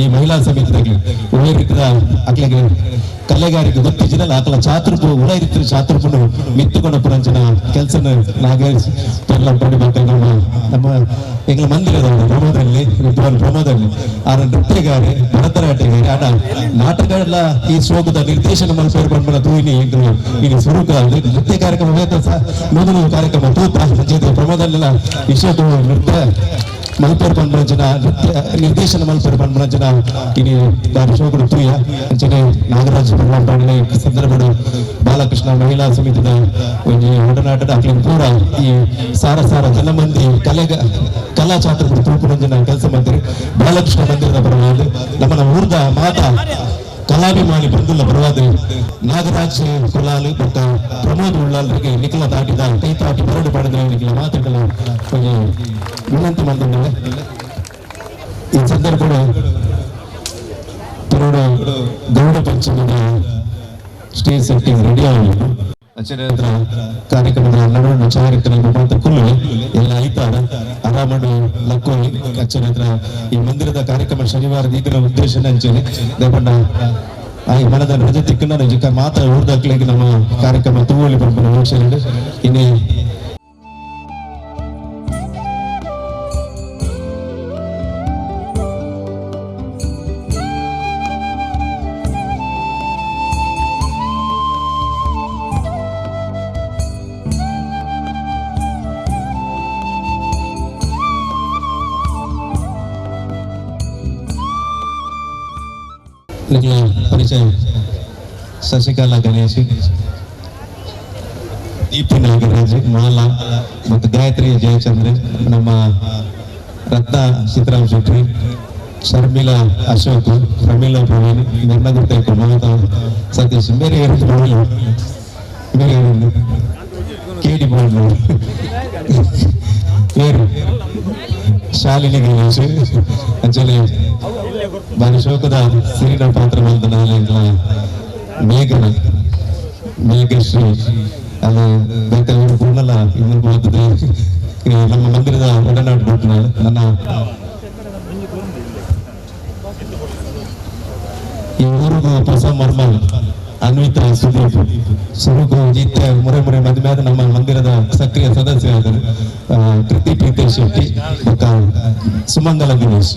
ಈ ಮಹಿಳಾ ಸಮಿತಿದಾಗಲಿ ಒಳ್ಳೆ ರೀತಿಯ ಅಕ್ಲೆಗೆ ಕಲೆಗಾರಿಕೆ ಗೊತ್ತಿಜಿನಲ್ಲ ಆಕಲ ಚಾತುರ್ಪು ಉಳ ಇರ್ತಿರ ಚಾತುರ್ಪುನು ಮಿತ್ತುಕೊಂಡ ಪುರಂಚನ ಕೆಲಸನ ನಾಗೇಶ್ ಪೆರ್ಲಂಪಾಡಿ ಬೊಕ್ಕ ನಮ್ಮ ನಮ್ಮ ಎಂಗ್ಲ ಮಂದಿರದ ಪ್ರಮೋದಲ್ಲಿ ವಿದ್ವಾನ್ ಪ್ರಮೋದಲ್ಲಿ ಆರ ನೃತ್ಯಗಾರೆ ಭರತನಾಟ್ಯಗಾರೆ ಆಡ ನಾಟಕ ಎಲ್ಲ ಈ ಶೋಕದ ನಿರ್ದೇಶನ ಮಲ್ಪೇರು ಪಂಡ್ಮನ ತೂಯಿನಿ ಎಂಕುಲು ಇನಿ ಸುರುಕ ನೃತ್ಯ ಕಾರ್ಯಕ್ರಮ ಮೊದಲು ಕಾರ್ಯಕ್ರಮ ತೂತ ಅಂಚೆದ ಪ್ರಮೋದಲ್ಲೆಲ್ಲ ವಿಷಯ ನೃತ್ಯ ಮಲ್ಪೇರು ಪಂಡ್ಮನಂಚನ ನೃತ್ಯ ನಿರ್ದೇಶನ ಮಲ್ಪೇರು ಪಂಡ್ಮನಂಚನ ಇನಿ ಬಾರಿ ಶೋಕುಡು ತೂಯ ಅಂಚನೆ ನಾಗರಾಜ್ ಪೆರ್ಲಂಪಾಡಿ ಸಂದರ್ಭಡು ಬಾಲಕೃಷ್ಣ ಮಹಿಳಾ ಸಮಿತಿದ ಒಂಜಿ ಒಡನಾಟದ ಅಕ್ಲೆನ್ ಪೂರ ಈ ಸಾರ ಸಾರ ಜನಮಂದಿ ಕಲೆಗ ಕಲಾ ಚಾತ್ರ ತೂಪುನಂಜನ ಕೆಲಸ ಮಂದಿರ ಬಾಲಕೃಷ್ಣ ಮಂದಿರದ ಪರವಾದ ನಮ್ಮನ ಊರ್ದ ಮಾತಾ ಕಲಾಭಿಮಾನಿ ಬಂದುಲ್ಲ ಪರವಾದ ನಾಗರಾಜ್ ಕುಲಾಲ್ ಬೊಕ್ಕ ಪ್ರಮೋದ್ ಉಳ್ಳಾಲ್ರಿಗೆ ನಿಖಲ ತಾಟಿದ ಕೈ ತಾಟಿ ಬರಡು ಪಡೆದ ನಿಖಲ ಮಾತುಗಳ ಒಂಜಿ ವಿನಂತಿ ಮಂದಿರ ಈ ಸಂದರ್ಭ ತಿರುಡು ಗೌಡ ಪಂಚಮಿದ ಸ್ಟೇಜ್ ಸೆಟ್ಟಿಂಗ್ ರೆಡಿ ಆಗಿದೆ. ಅಚೇಂದ್ರ ಕಾರ್ಯಕ್ರಮದ ನಡುವೆ ಚಾರಿತ್ರ ಮಾತ್ರ ಕುಲ್ಲು ಎಲ್ಲ ಐತಾರ ಆರಾಮಡು ಲಕ್ಕೋಲಿ ಅಚ್ಚನೇತ್ರ ಈ ಮಂದಿರದ ಕಾರ್ಯಕ್ರಮ ಶನಿವಾರ ದೀಪಿನ ಉದ್ದೇಶ ಅಂಚನೆ ದೇಪಣ್ಣ ಆ ಮನದ ರಜೆ ತಿಕ್ಕನ ನಿಜಕ್ಕ ಮಾತ್ರ ಊರ್ದಕ್ಲಿಗೆ ನಮ್ಮ ಕಾರ್ಯಕ್ರಮ ತೂವಲಿ ಪಂಪನ ವೀಕ್ಷಣೆ ಇನ್ನೇ ಪರಿಚಯ ಶಶಿಕಲಾ ಗಣೇಶ್, ದೀಪು ನಾಗರಾಜ್, ಮಾಲಾ ಮತ್ತು ಗಾಯತ್ರಿ ಜಯಚಂದ್ರ, ನಮ್ಮ ರತ್ನ ಸೀತಾರಾಮ್ ಶೆಟ್ಟಿ, ಶರ್ಮಿಳಾ ಅಶೋಕ್, ಪ್ರಮೀಳಾ ಪ್ರವೀಣ್, ನಿರ್ಮಗುತ್ತೇಕು ಮಮತಾ ಸತೀಶ್, ಬೇರೆ ಪ್ರಮೀಳಾ ಬೇರೆ ಕೆ ಡಿ ಬೇರೆ ಶಾಲಿನಿ ಗಣೇಶ್ ಅಂಚನೆ ಬಾರಿ ಶೋಕದ ಸಿರಿನ ಪಾತ್ರ ಬಂದ ಮೇಘನ ಮೇಘಶ್ರೀ ಅದು ಬೇಕಾದ್ರೆ ಪೂರ್ಣಲ್ಲ ಇನ್ನೊಂದು ಬರ್ತದೆ ನಮ್ಮ ಮಂದಿರದ ಒಡನಾಟ ನನ್ನ ಈ ಊರಿಗೂ ಹೊಸ ಮರ್ಮಲ್ ಅನ್ವಿತಾ ಸುದೀಪ್ ಸುರುಗು ಜಿತ್ತೆ ಮುರೆ ಮುರೆ ಮದುವೆ ಆದ ನಮ್ಮ ಮಂದಿರದ ಸಕ್ರಿಯ ಸದಸ್ಯರಾದರು ಕೃತಿ ಪ್ರೀತೇಶ್ ಶೆಟ್ಟಿ ಮತ್ತು ಸುಮಂಗಲ ದಿನೇಶ್.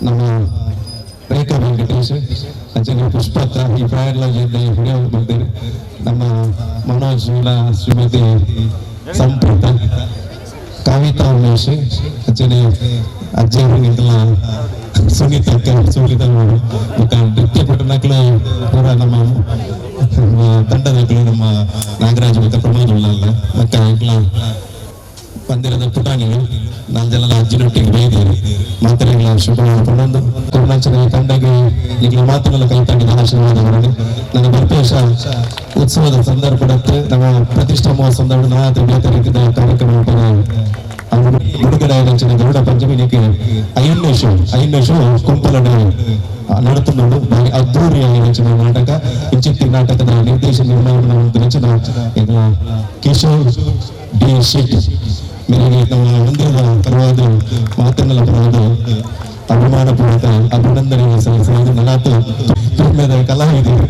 ನಮ್ಮ ರೇಖಾ ವೆಂಕಟೇಶ್ ಅಂಚನೆ ಪುಷ್ಪಕ್ಕ ಈ ಪ್ರಾಯಲ್ಲ ಹಿಡಿಯೋ ಬರ್ತಾರೆ ನಮ್ಮ ಮನೋಜ್ ಶ್ರೀಮತಿ ಸಂಪೃತ ಕವಿತಾ ಉಮೇಶ್ ಅಂಚನೆ ಅಜ್ಜಿ ಸುನೀತಾ ಸುನೀತಾ ಮತ್ತು ನೃತ್ಯ ಪಟ್ಟಣಕ್ಲು ಪೂರ ನಮ್ಮ ತಂಡದಕ್ಲು ನಮ್ಮ ನಾಗರಾಜ್ ಮತ್ತು ಪ್ರಮೋದ್ ಉಳ್ಳಲ್ಲ ಮತ್ತು ಮಂದಿರದ ಪುಟಾಣಿಗಳು ನಾಲ್ಜನ ಅಜ್ಜಿನೊಟ್ಟಿಗೆ ಬೈದೇರಿ ಮಾತ್ರೆಗಳ ಶುಭ ಪನ್ನೊಂದು ಕರುಣಾಚಲ ತಂಡಗೆ ಈಗಲೂ ಮಾತನೆಲ್ಲ ಕೈ ತಂಡದ ಆಶೀರ್ವಾದಗಳನ್ನು ನನ್ನ ಬರ್ಪೇಶ ಉತ್ಸವದ ಸಂದರ್ಭಕ್ಕೆ ನಮ್ಮ ಪ್ರತಿಷ್ಠಾ ಮಹೋತ್ಸವ ಸಂದರ್ಭ ನಾತ್ರ ಬೇರೆ ರೀತಿಯ ಕಾರ್ಯಕ್ರಮ ಅವರು ಬಿಡುಗಡೆ ರಚನೆ ಗರುಡ ಪಂಚಮಿನಿಗೆ ಐನೂರು ಶೋ ಕುಂಪಲಡೆ ನಡತುಂಡು ಭಾರಿ ಅದ್ದೂರಿಯಾಗಿ ರಚನೆ ನಾಟಕ ಇಂಚಿತ್ತಿ ನಾಟಕದ ನಿರ್ದೇಶನ ನಿರ್ಮಾಣ ರಚನೆ ಕಿಶೋರ್ ಡಿ ಶೆಟ್ಟಿ ಮೇರೆಗೆ ನಮ್ಮ ಮಂದಿರದ ಪರವಾದ ಮಾತನ್ನೆಲ್ಲ ಪರವಾದ ಅಭಿಮಾನ ಪೂರ್ವಕ ಅಭಿನಂದನೆ ಸಲ್ಲಿಸಿ ನಲಾತು ಕಲಾವಿದರು.